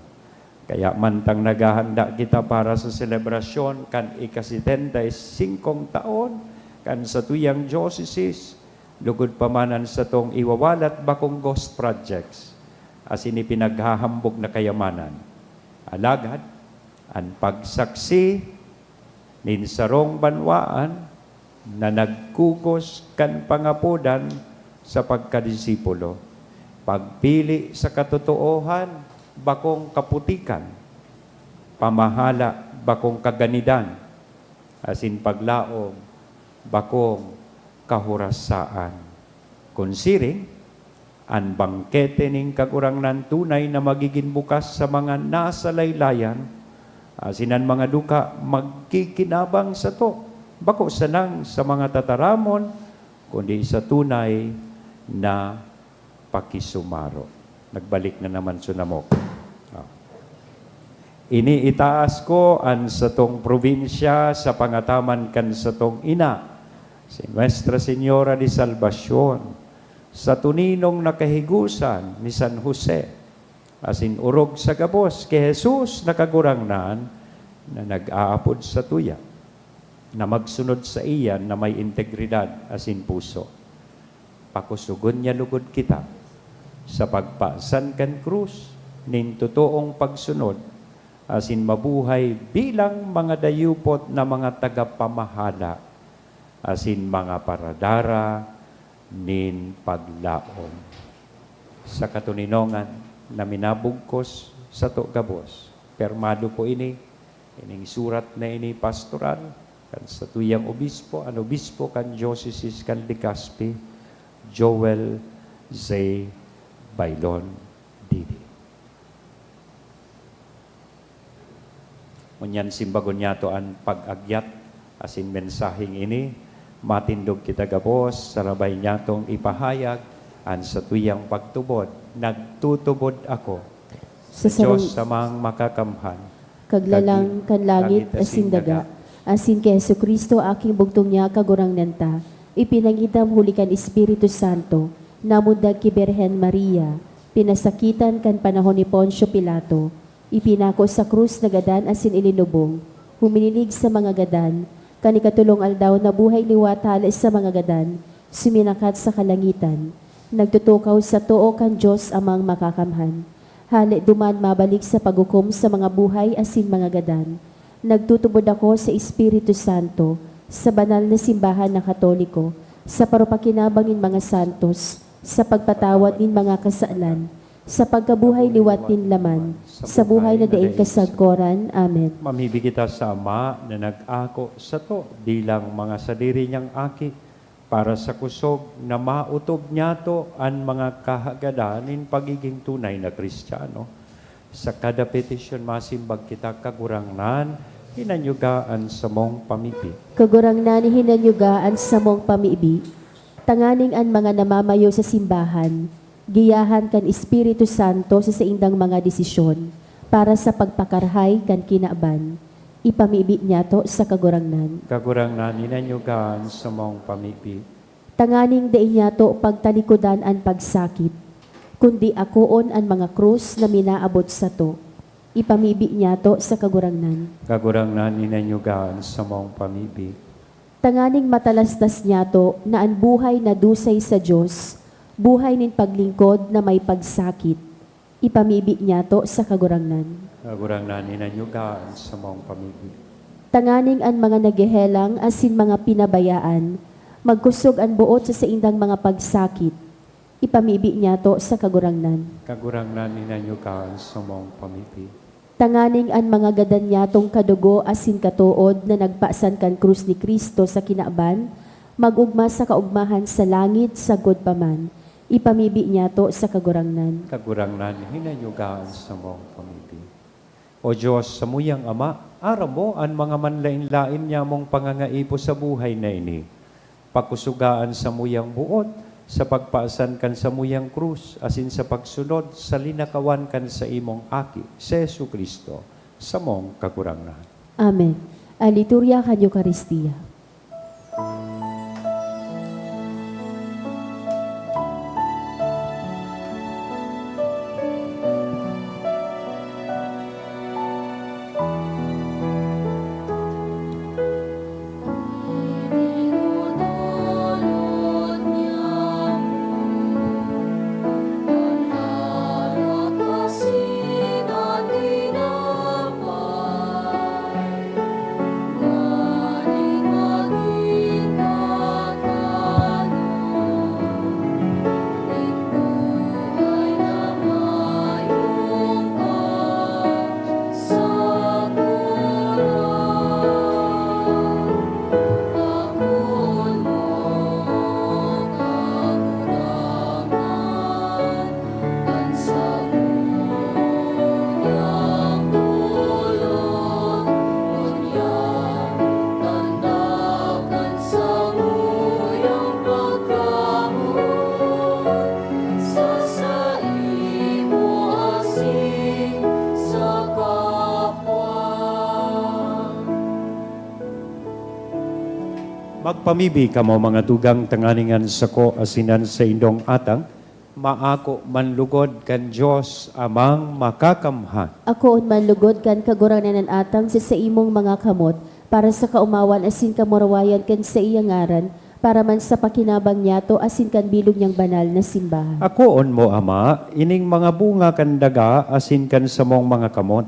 Kaya mantang naghahanda kita para sa selebrasyon kan ika-setenta y singkong taon kan satuyang diocesis, lugod pa man an satong iwawalat bakong ghost projects, asin ipinaghahambog na kayamanan. Alagad, an pagsaksi nin sarong banwaan na nagkugos kan pangapodan sa pagkadisipulo, pagpili sa katotoohan, bakong kaputikan, pamahala, bakong kaganidan, asin paglaom, bakong kahorasaan. Kun siring, an bangkete nin Kagurangnan tunay na magigin bukas sa mga nasa laylayan, asin an mga duka magkikinabang sato, bako sanang sa mga tataramon, kundi sa tunay na pakisumaro. Nagbalik na naman so namok. Ah. Iniitaas ko an satong probinsya sa pangataman kan satong ina, si Nuestra Señora de Salvacion, sa tuninong na kahigosan ni San Jose, asin orog sa gabos ki Jesus na Kagurangnan na nag-aapod satuya, na magsunod saiya na may integridad asin puso. Pakusogon niya logod kita sa pagpasan kan krus nin totoong pagsunod, asin mabuhay bilang mga dayupot na mga tagapamahala asin mga paradara nin paglaom. Sa katoninongan na minabugkos sato gabos, pirmado po ini, ining surat na ini, pastoral, kan satuyang obispo, an obispo kan Diocese kan Legazpi, Joel Z. Baylon, D D. Ngunyan, simbagon niyato an pag-agyat asin mensaheng ini, matindog kita gabos sa labay niyatong ipahayag an satuyang pagtubod, "Nagtutubod ako sa Sa sarong Dios Amang Makakamhan, Kaglalang kan langit asin daga, asin ki Jesu-Cristo, aking bugtong niya, Kagurangnan ta, ipinangitam huli kan Espiritu Santo, namundag ki Birhen Maria, pinasakitan kan panahon ni Poncio Pilato, ipinako sa krus, nagadan asin ilinubong, huminilig sa mga gadan, kan ikatolong aldaw nabuhay liwat hale sa mga gadan, suminakat sa kalangitan, nagtutukaw sa too kan Dios Amang Makakamhan. Hale duman mabalik sa paghukom sa mga buhay asin mga gadan. Nagtutubod ako sa Espiritu Santo, sa banal na simbahan na Katoliko, sa parupakinabang nin mga santos, sa pagpatawad nin mga kasalan, sa pagkabuhay liwat nin laman, sa buhay na daing kasagkoran. Amen. Mamibi kita sa Ama na nag-ako sato bilang mga sadiri niyang aki, para sa kusog na maotob niyato an mga kahagadan nin pagigin tunay na Kristiyano. Sa kada petisyon masimbag kita, Kagurangnan, hinanyuga an samong pamibi. Kagurangnan, hinanyuga an samong pamibi, tanganing an mga namamayo sa simbahan, giyahan kan Espiritu Santo sa saindang mga desisyon para sa pagpakarahay kan kinaban. Ipamibi niyato sa Kagurangnan. Kagurangnan, hinanyuga an samong pamibi. Tanganing dai niyato pagtalikodan an pagsakit, kundi akoon an mga krus na minaabot sato. Ipamibi niyato sa Kagurangnan. Kagurangnan, hinanyuga an samong pamibi. Tanganing matalastas niyato na an buhay na dusay sa Dios, buhay nin paglingkod na may pagsakit. Ipamibi niyato sa Kagurangnan. Kagurangnan, hinanyuga an samong pamibi. Tanganing an mga naghehelang asin mga pinabayaan, magkusog an boot sa saindang mga pagsakit. Ipamibi niyato sa Kagurangnan. Kagurangnan, hinanyuga an samong pamibi. Tanganing an mga gadan niyatong kadugo asin katood na nagpasan kan krus ni Cristo sa kinaban, mag-ogma sa kaogmahan sa langit sagkod pa man. Ipamibi niyato sa Kagurangnan. Kagurangnan, hinanyuga an samong pamibi. O Dios, samuyang Ama, aram mo an mga manlaen-laen niyamong pangangaipo sa buhay na ini. Pakusoga an samuyang boot sa pagpasan kan samuyang krus asin sa pagsunod sa linakawan kan saimong Aki, si Jesu-Cristo, samong Kagurangnan. Amen. An Liturya kan Eukaristia. Pamibi kamo, mga tugang, tanganing an sako asin an saindong atang maako man lugod kan Dios Amang Makakamhan. Akoon man lugod kan Kagurangnan an atang sa saimong mga kamot, para sa kaomawan asin kamurawayan kan saiyang ngaran, para man sa pakinabang niyato asin kan bilog niyang banal na simbahan. Akoon mo, Ama, ining mga bunga kan daga asin kan samong mga kamot.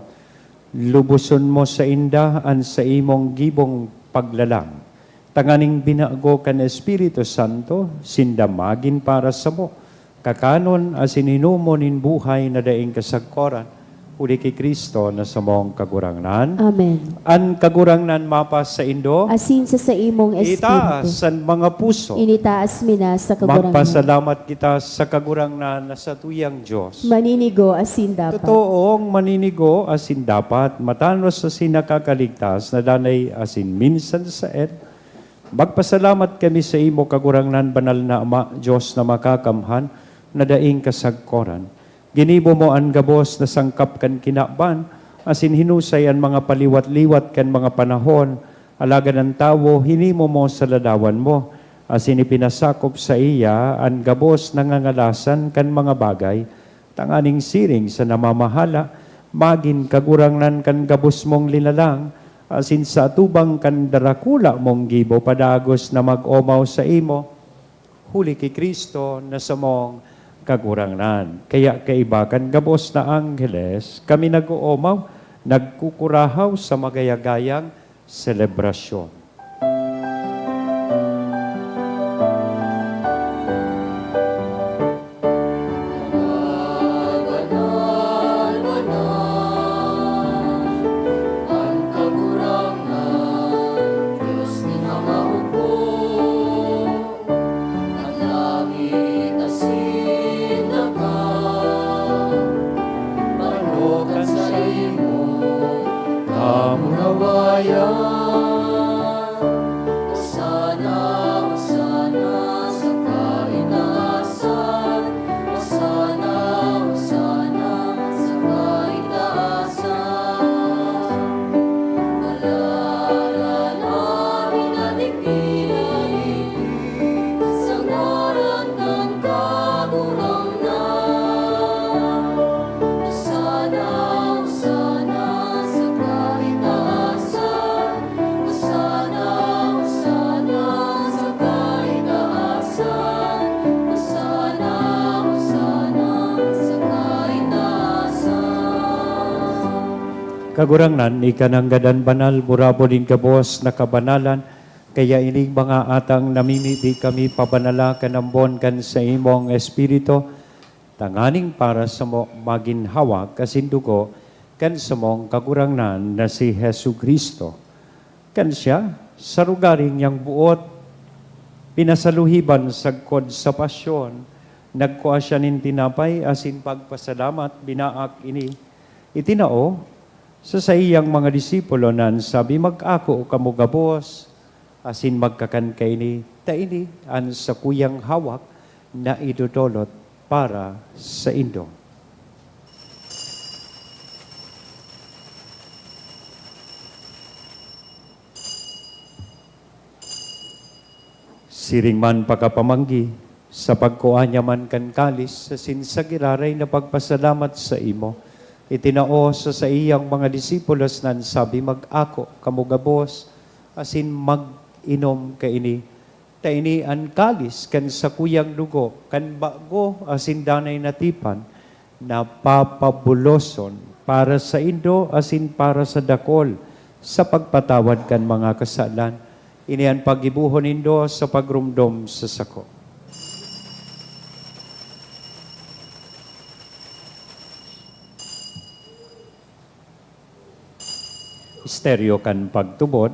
Luboson mo sainda an saimong gibong paglalang, tanganing binago kan Espiritu Santo, sinda magin para samo, kakanon asin inomon nin buhay na daing kasagkoran, huli ki Cristo na samong Kagurangnan. Amen. An Kagurangnan mapasaindo. Asin sa saimong espiritu. Itaas an mga puso. Initaas mi na sa Kagurangnan. Magpasalamat kita sa Kagurangnan na satuyang Dios. Maninigo asin dapat. Totoong maninigo asin dapat, matanos asin nakakaligtas, na danay asin minsan saen. Magpasalamat kami saimo, Kagurangnan, banal na Ama, Dios na makakamhan, na daing kasagkoran. Ginibo mo an gabos na sangkap kan kinaban, asin hinusay an mga paliwat-liwat kan mga panahon, alagad an tawo hinimo mo sa ladawan mo, asin ipinasakop saiya an gabos na ngangalasan kan mga bagay, tanganing siring sa namamahala, magin kagurangnan kan gabos mong linalang, asin sa atubang kan darakula mong gibo padagos na mag-omaw saimo, huli ki Cristo na samong Kagurangnan. Kaya kaiba kan gabos na angheles, kami nag-oomaw, nagkukurahaw sa magayagayang selebrasyon. An langit asin daga, balokan saimo, kamurawayan. Hosana, Hosana sa kaitaasan. Hosana, Hosana sa kaitaasan. Ngaranan an Ipinaihi sa ngaran kan Kagurangnan. Hosana, Hosana sa kaitaasan. Hosana, Hosana sa kaitaasan. Hosana, Hosana sa kaitaasan. Kagurangnan, ika nanggad an banal, burabod nin gabos na kabanalan, kaya ining mga atang namimibi kami pabanala kan ambon kan saimong Espiritu, tanganing para samo magin hawak asin dugo kan samong Kagurangnan na si Jesu-Cristo. Kan siya, sa lugaring niyang boot pinasaluhiban sagkod sa pasyon, nagkua siya nin tinapay asin pagpasalamat, binaak ini, itinao sa saiyang mga disipulo na an sabi, "Mag-ako kamo gabos, asin magkakan kaini, ta ini an sakuyang hawak na idodolot para saindo." Siring man pakapamanggi, sa pagkua niya man kan kalis, asin sa giraray na pagpasalamat saimo, itinao sa saiyang mga disipulos na an sabi, "Mag-ako kamo gabos, asin mag-inom kaini, ta ini an kalis kan sakuyang dugo kan bago asin danay na tipan, na papabuloson para saindo asin para sa dakol sa pagpatawad kan mga kasalan. Ini an paggibohon nindo sa pagromdom sa sako." Misteryo kan pagtubod.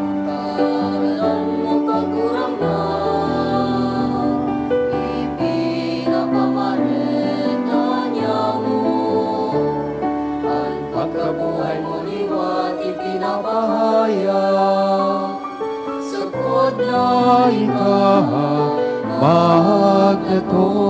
Pagkagalan mo, Kagurangnan, ipinapamareta niamo. An pagkabuhay mo liwat ipinapahayag. Sagkod na ika magdatong.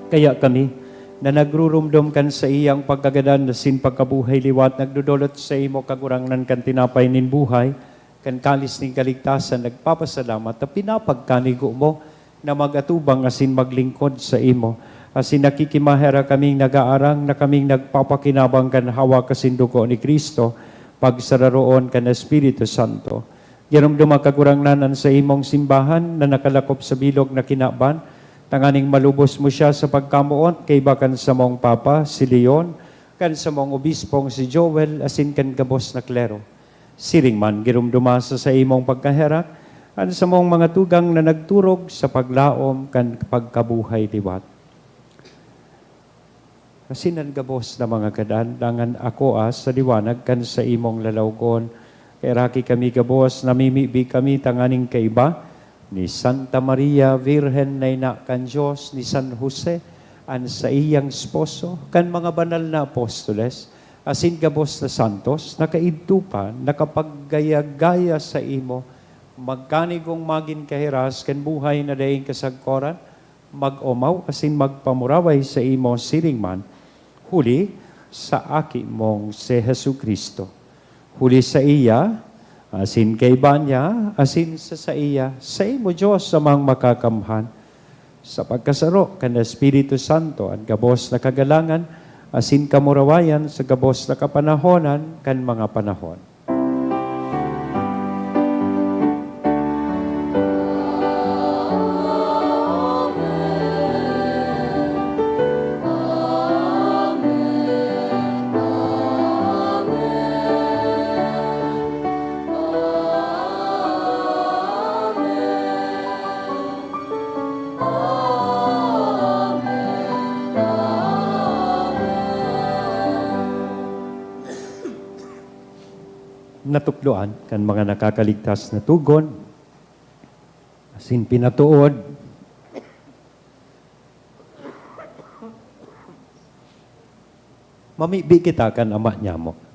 Kaya kami, na nagrurumdom kan saiyang pagkagadan asin pagkabuhay liwat, nagdodolot saimo, Kagurangnan, kan tinapay nin buhay, kan kalis nin kaligtasan, nagpapasalamat ta pinapagkanigo mo na mag-atubang asin maglingkod saimo. Asin nakikimaherak kaming nagaarang na kaming nagpapakinabang kan hawak asin dugo ni Cristo, pagsararoon kan Espiritu Santo. Giromdoma, Kagurangnan, an saimong simbahan na nakalakop sa bilog na kinaban, tanganing malubos mo siya sa pagkamoot kaiba kan samong Papa, si Leon, kan samong Obispong si Joel, asin kan gabos na klero. Siring man, giromdoma sa saimong pagkaherak an samong mga tugang na nagturog sa paglaom kan pagkabuhay liwat. Asin an gabos na mga gadan, dangan akoa sa liwanag kan saimong lalawgon. Kaheraki kami gabos, namimibi kami tanganing kaiba ni Santa Maria, Birhen na ina kan Dios, ni San Jose, an saiyang esposo, kan mga banal na apostoles, asin gabos na santos, na kaidto pa nakapaggaya-gaya saimo, magkanigong magin kahiras kan buhay na daing kasagkoran, mag-omaw asin magpamuraway saimo siring man, huli sa Aki mong si Jesu-Cristo. Huli saiya, asin kaiba niya, asin sa saiya, saimo, Dios Amang Makakamhan, sa pagkasaro kan Espiritu Santo, an gabos na kagalangan asin kamurawayan sa gabos na kapanahonan kan mga panahon. Natukdoan kan mga nakakaligtas na togon, asin pinatood. Mamibi kita kan Ama nyamo.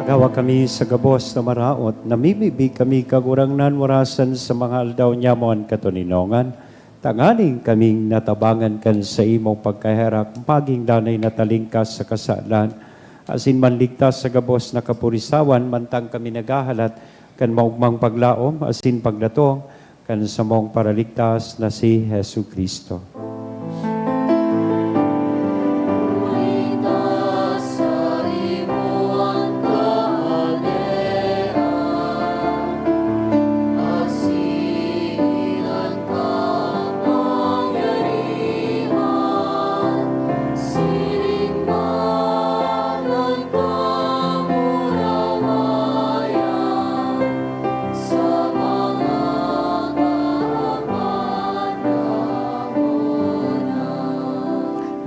Agawa kami sa gabos na maraot, namimibi kami, Kagurangnan, warasan sa mga aldaw nyamo an katoninongan, tanganing kaming natabangan kan saimong pagkaherak, magin danay na talingkas sa kasalan, asin manligtas sa gabos na kapurisawan, mantang kami naghahalat kan maogmang paglaom asin pagdatong kan samong Paraligtas na si Jesu-Cristo.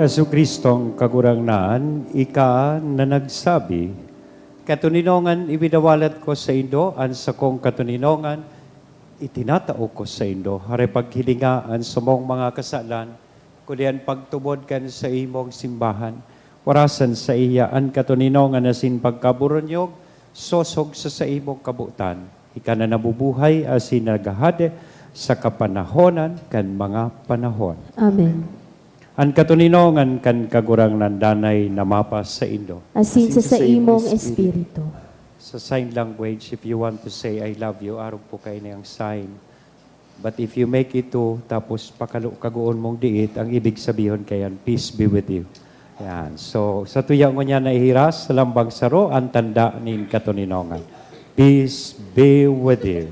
Jesu-Cristong Kagurangnan, ika na nagsabi, "Katoninongan iwinawalat ko saindo an sakong katoninongan, itinatao ko saindo." Hare paghilinga an samong mga kasalan, kundi an pagtubod kan saimong simbahan. Warasan saiya an katoninongan asin pagkaboronyog, sosog sa saimong kabotan. Ika na nabubuhay asin naghahade sa kapanahonan kan mga panahon. Amen. An katoninongan kan Kagurangnan danay na mapasaindo. Asin sa saimong espiritu. Sa sign language, if you want to say, "I love you," arog po kaini ang sign. But if you make it two, tapos pakalo-, kagoon mong diit, ang ibig sabihon kayan, "Peace be with you." Yan. So, sa tuya ngunyan na ihiras sa lambang saro, ang tanda nin katoninongan. Peace be with you.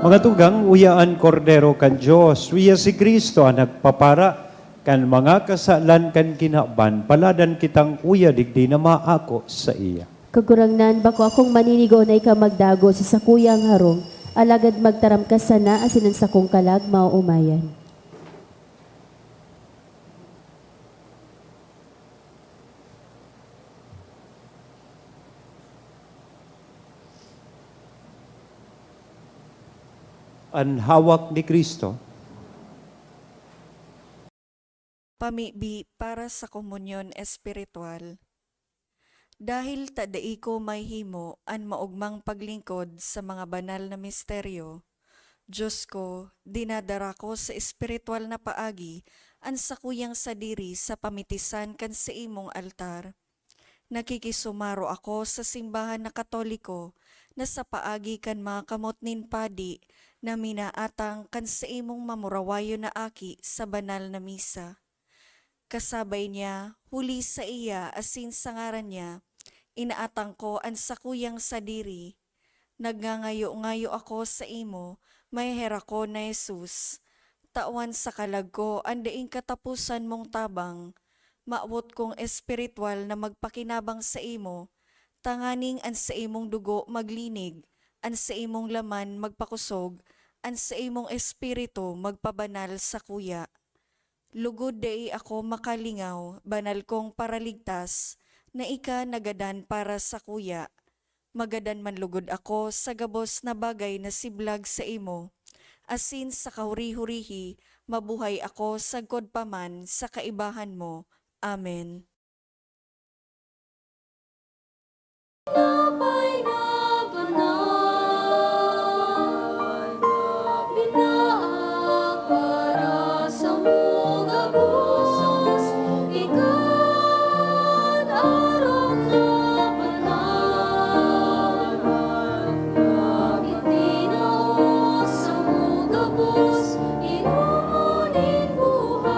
Mga tugang, uya an Kordero kan Dios, uya si Cristo an nagpapara kan mga kasalan kan kinaban. Paladan kitang uya digdi na maako saiya. Kagurangnan, bako akong maninigo na ika magdago sa sakuyang harong, alagad magtaram ka sana asin an sakong kalag maoomayan. An hawak ni Cristo. Pamibi para sa komunyon espiritual. Dahil ta dai ko mahihimo an maogmang paglingkod sa mga banal na misteryo, Dios ko, dinadara ko sa espiritual na paagi an sakuyang sadiri sa pamitisan kan saimong altar. Nakikisumaro ako sa simbahan na Katoliko na sa paagi kan mga kamot nin padi na minaatang kan saimong mamurawayon na aki sa banal na misa. Kasabay niya, huli saiya asin sa ngaran niya, inaatang ko an sakuyang sadiri. Nagngangayo-ngayo ako saimo, maheherak ko na Jesus. Tawan sa kalag ko an daing kataposan mong tabang. Mawot kong espiritual na magpakinabang saimo, tanganing an saimong dugo maglinig, an saimong laman magpakosog, an saimong espiritu magpabanal sakuya. Lugod dai ako makalingaw, banal kong Paraligtas, na ika nagadan para sakuya. Magadan man lugod ako sa gabos na bagay na siblag saimo, asin sa kahuri-hurihi mabuhay ako sagkod pa man sa kaibahan mo. Amen. Napay na banal, binaak para sa mga gabos, ikan arog na banal, na itinaos sa mga gabos, inomon nin buhay.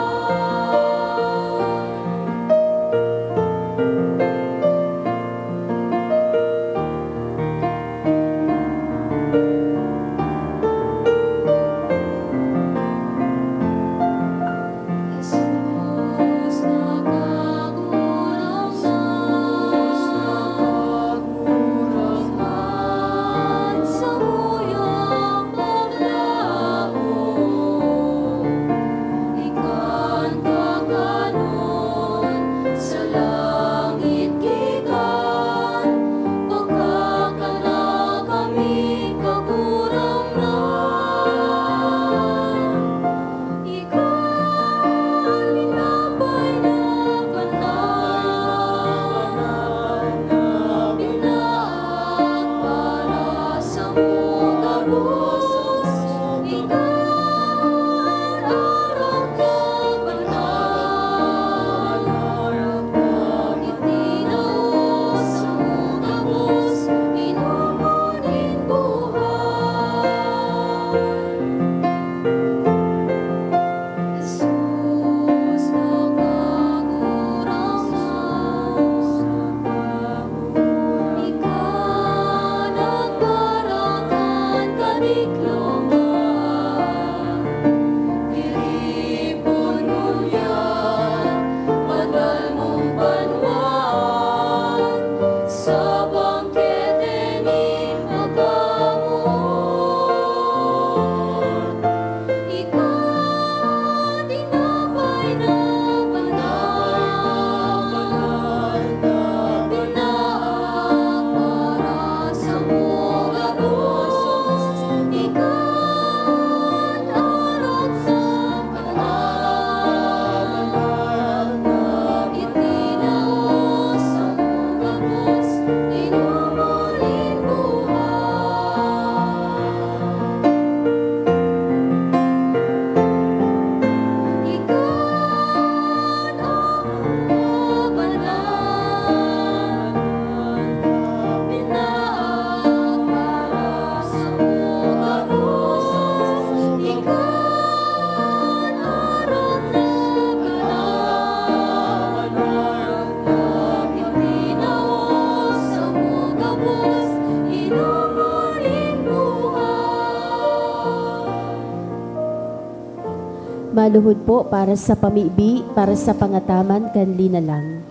Maluhod po para sa pamibi, para sa pangataman kan linalang.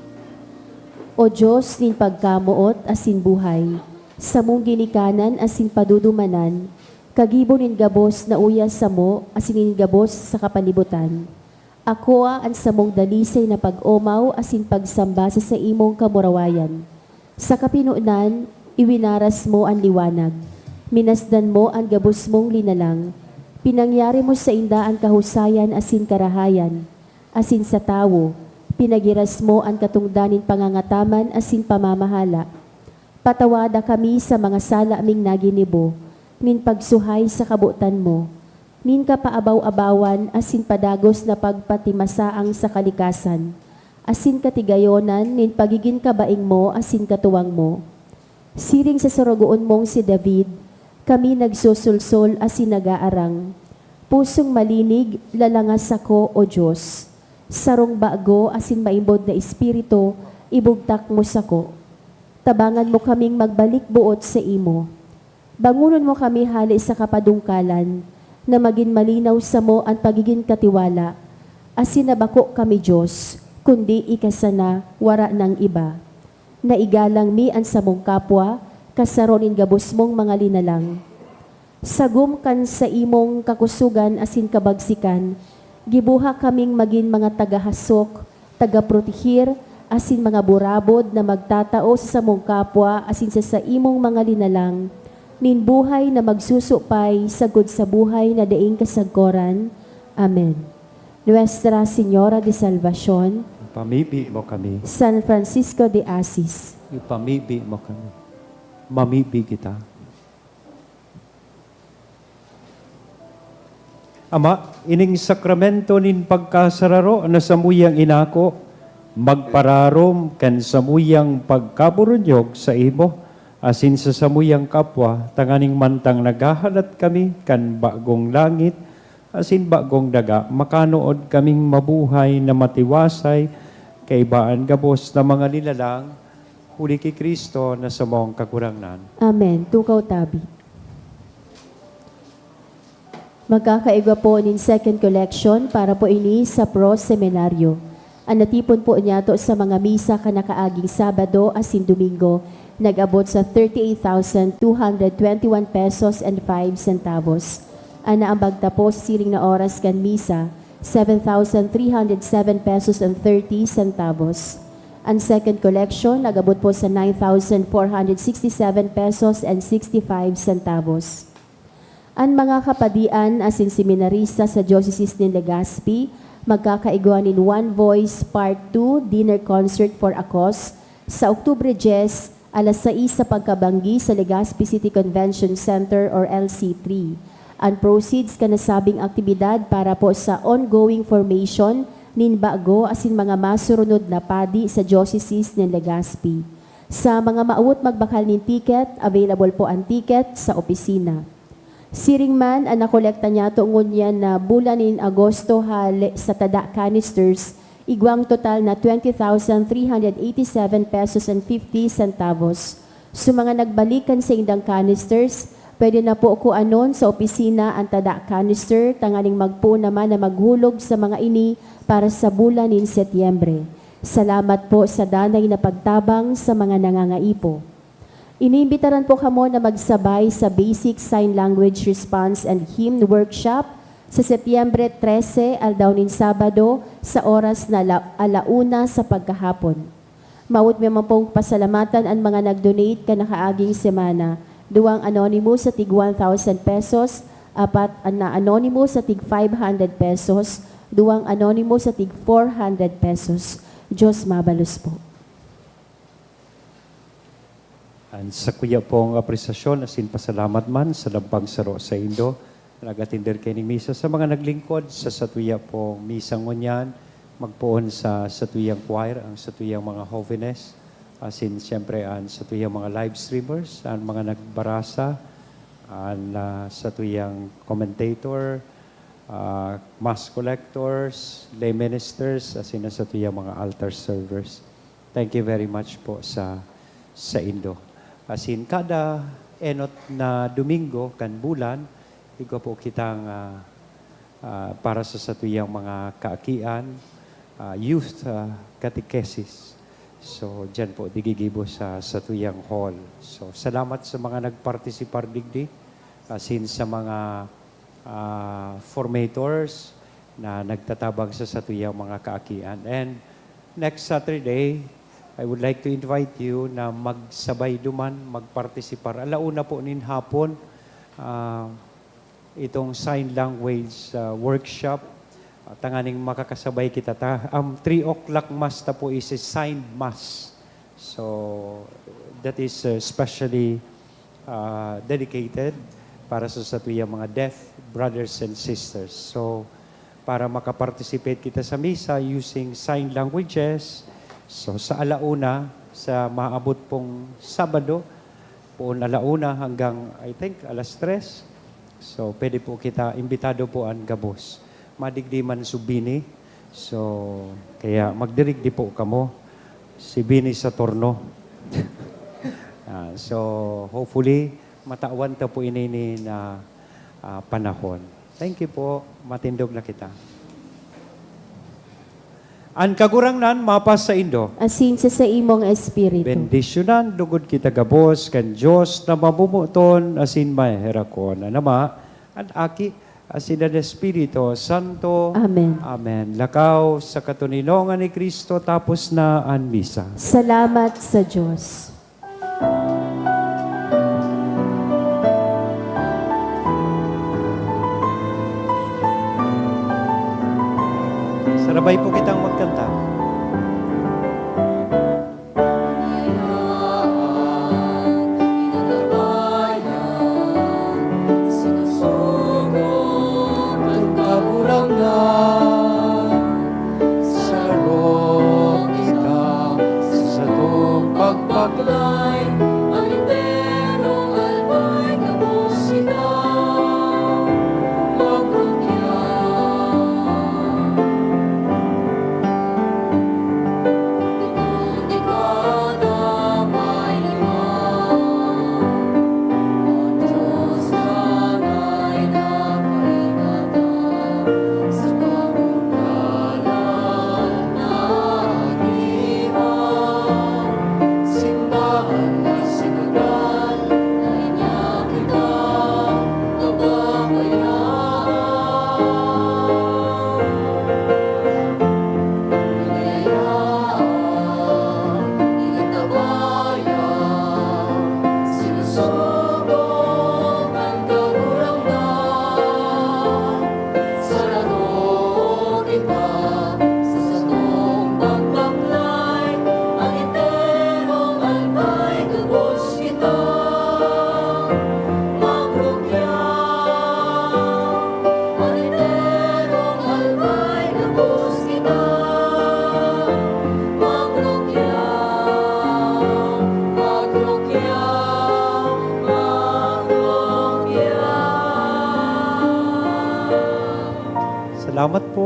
O Dios nin pagkamoot asin buhay, samong ginikanan asin padudumanan, kagibo nin gabos na uya samo asin nin gabos sa kapalibutan. Akoa an samong dalisay na pag-omaw asin pagsamba sa saimong kamurawayan. Sa kapinonan, iwinaras mo an liwanag. Minasdan mo an gabos mong linalang. Pinangyari mo sainda an kahusayan asin karahayan, asin sa tawo, pinagiras mo an katongdan nin pangangataman asin pamamahala. Patawada kami sa mga sala ming naginibo, nin pagsuhay sa kabotan mo, nin kapaabaw-abawan asin padagos na pagpatimasaang sa kalikasan, asin katigayonan nin pagigin kabaing mo asin katuwang mo. Siring sa sorogoon mong si David, kami nagsusulsol asin nagaarang. Pusong malinig, lalangas sako, O Dios. Sarong bago asin maimbod na espiritu, ibugtak mo sako. Tabangan mo kaming magbalik boot saimo. Bangonon mo kami hale sa kapadungkalan, na magin malinaw samo an pagigin katiwala, asin na bako kami Dios, kundi ika sana, wara nang iba. Naigalang mi an samong kapwa, kasaro nin gabos mong mga linalang. Sagom kan saimong kakusogan asin kabagsikan, gibuha kaming magin mga tagahasok, tagaproteher, asin mga burabod na magtatao sa samong kapwa asin sa saimong mga linalang, nin buhay na magsusupay sagkod sa buhay na daing kasagkoran. Amen. Nuestra Señora de Salvacion, Pamibi mo kami. San Francisco de Assis, Ipamibi mo kami. Mamibi kita. Ama, ining sakramento nin pagkasararo na samuyang inako, magpararom kan samuyang pagkaburunyog sa imo, asin sa samuyang kapwa, tanganing mantang naghahalat kami kan bagong langit asin bagong daga, makanood kaming mabuhay na matiwasay, kaibaan gabos na mga linalang, huli ki Cristo na samong Kagurangnan. Amen. Tukaw tabi. Magkakaigwa po nin second collection para po ini sa Pro Seminario. An natipon po niyato sa mga misa kan nakaaging Sabado asin Domingo nag-abot sa thirty-eight thousand two hundred twenty-one pesos and five centavos. An naambag ta po sa siring na oras kan misa, seven thousand three hundred seven pesos and thirty centavos. An second collection nag-abot po sa nine thousand four hundred sixty-seven pesos and sixty-five centavos. An mga kapadian asin seminarista sa Diocese nin Legazpi magkakaigwa nin One Voice Part two Dinner Concert for a Cause sa Oktubre dyes, alas sais sa pagkabanggi sa Legazpi City Convention Center or L C three. An proceeds kan nasabing aktibidad para po sa ongoing formation nin bago asin mga masurunod na padi sa Diocese nin Legazpi. Sa mga maawot magbakal nin ticket, available po an ticket sa opisina. Siring man, an nakolekta niyato ngunyan na bulan nin Agosto hale sa tada canisters, igwang total na twenty thousand three hundred eighty-seven pesos and fifty centavos. Sa mga nagbalik kan saindang canisters, pwede na po kuanon sa opisina an tada canister, tanganing magpoon naman na maghulog sa mga ini para sa bulan nin Setyembre. Salamat po sa danay na pagtabang sa mga nangangaipo. Iniimbitaran po kamo na magsabay sa Basic Sign Language Response and Hymn Workshop sa Setyembre trese, aldaw nin Sabado, sa oras na la-, ala una sa pagkahapon. Mawot mi man pong pasalamatan an mga nag-donate kan nakaaging semana, duwang anonymous sa tig one thousand pesos, apat na anonymous sa tig five hundred pesos, duwang anonymous sa tig four hundred pesos. Diyos mabalos po. An sakuya pong apresasyon asin pasalamat man sa lampang saro saindo, nag-atender kaining misa, sa mga naglingkod sa satuya pong misa ngunyan, magpoon sa satuyang choir, ang satuyang mga jovenes, asin siyempre an satuyang mga live streamers, an mga nagbarasa, an, ah, satuyang commentator, ah, mass collectors, lay ministers, asin an satuyang mga altar servers. Thank you very much po sa saindo. Asin kada enot na Domingo kan bulan, igwa po kitang, ah, ah, para sa satuyang mga kaakian, ah, youth, ah, catechesis. So, diyan po, gigigibo sa satuyang hall. So, salamat sa mga nagpartisipar digdi, asin sa mga, ah, formators na nagtatabang sa satuyang mga kaakian. And next Saturday, I would like to invite you na magsabay duman, magpartisipar. Ala una po nin hapon, ah, itong sign language, ah, workshop. Ah, tanganing makakasabay kita ta. Ang three o'clock mass ta po is a sign mass. So, that is, uh, specially, uh, dedicated para sa satuyang mga deaf brothers and sisters. So, para makaparticipate kita sa misa using sign languages. So, sa ala una, sa maabot pong Sabado, poon ala una hanggang, I think, alas tres. So, pwede po kita, imbitado po an gabos. Madigdi man so bini. So, kaya magdirigdi po kamo. Si bini sa torno. Ah, so, hopefully, matawan ta po ini ni na, ah, panahon. Thank you po. Matindog na kita. An Kagurangnan mapasaindo. Asin sa saimong espiritu. Bendisyonan lugod kita gabos kan Dios na mamomoton asin maherakon. An Ama, an Aki, asin an Espiritu Santo. Amen. Amen. Lakaw sa katoninongan ni Cristo, tapos na an misa. Salamat sa Dios. Sarabay po kitang magkanta. Saro kita sa satong pagpaglay, ang enterong albay gabos kita magrugyan. Ikaw na may lima, ang Diyos na may napaibata, sa pagkukala. Sarado kita sa satong pagbaklay, an enterong albay gabos kita magrugyan. An enterong albay gabos kita magrugyan, magrugyan, magrugyan. Salamat po.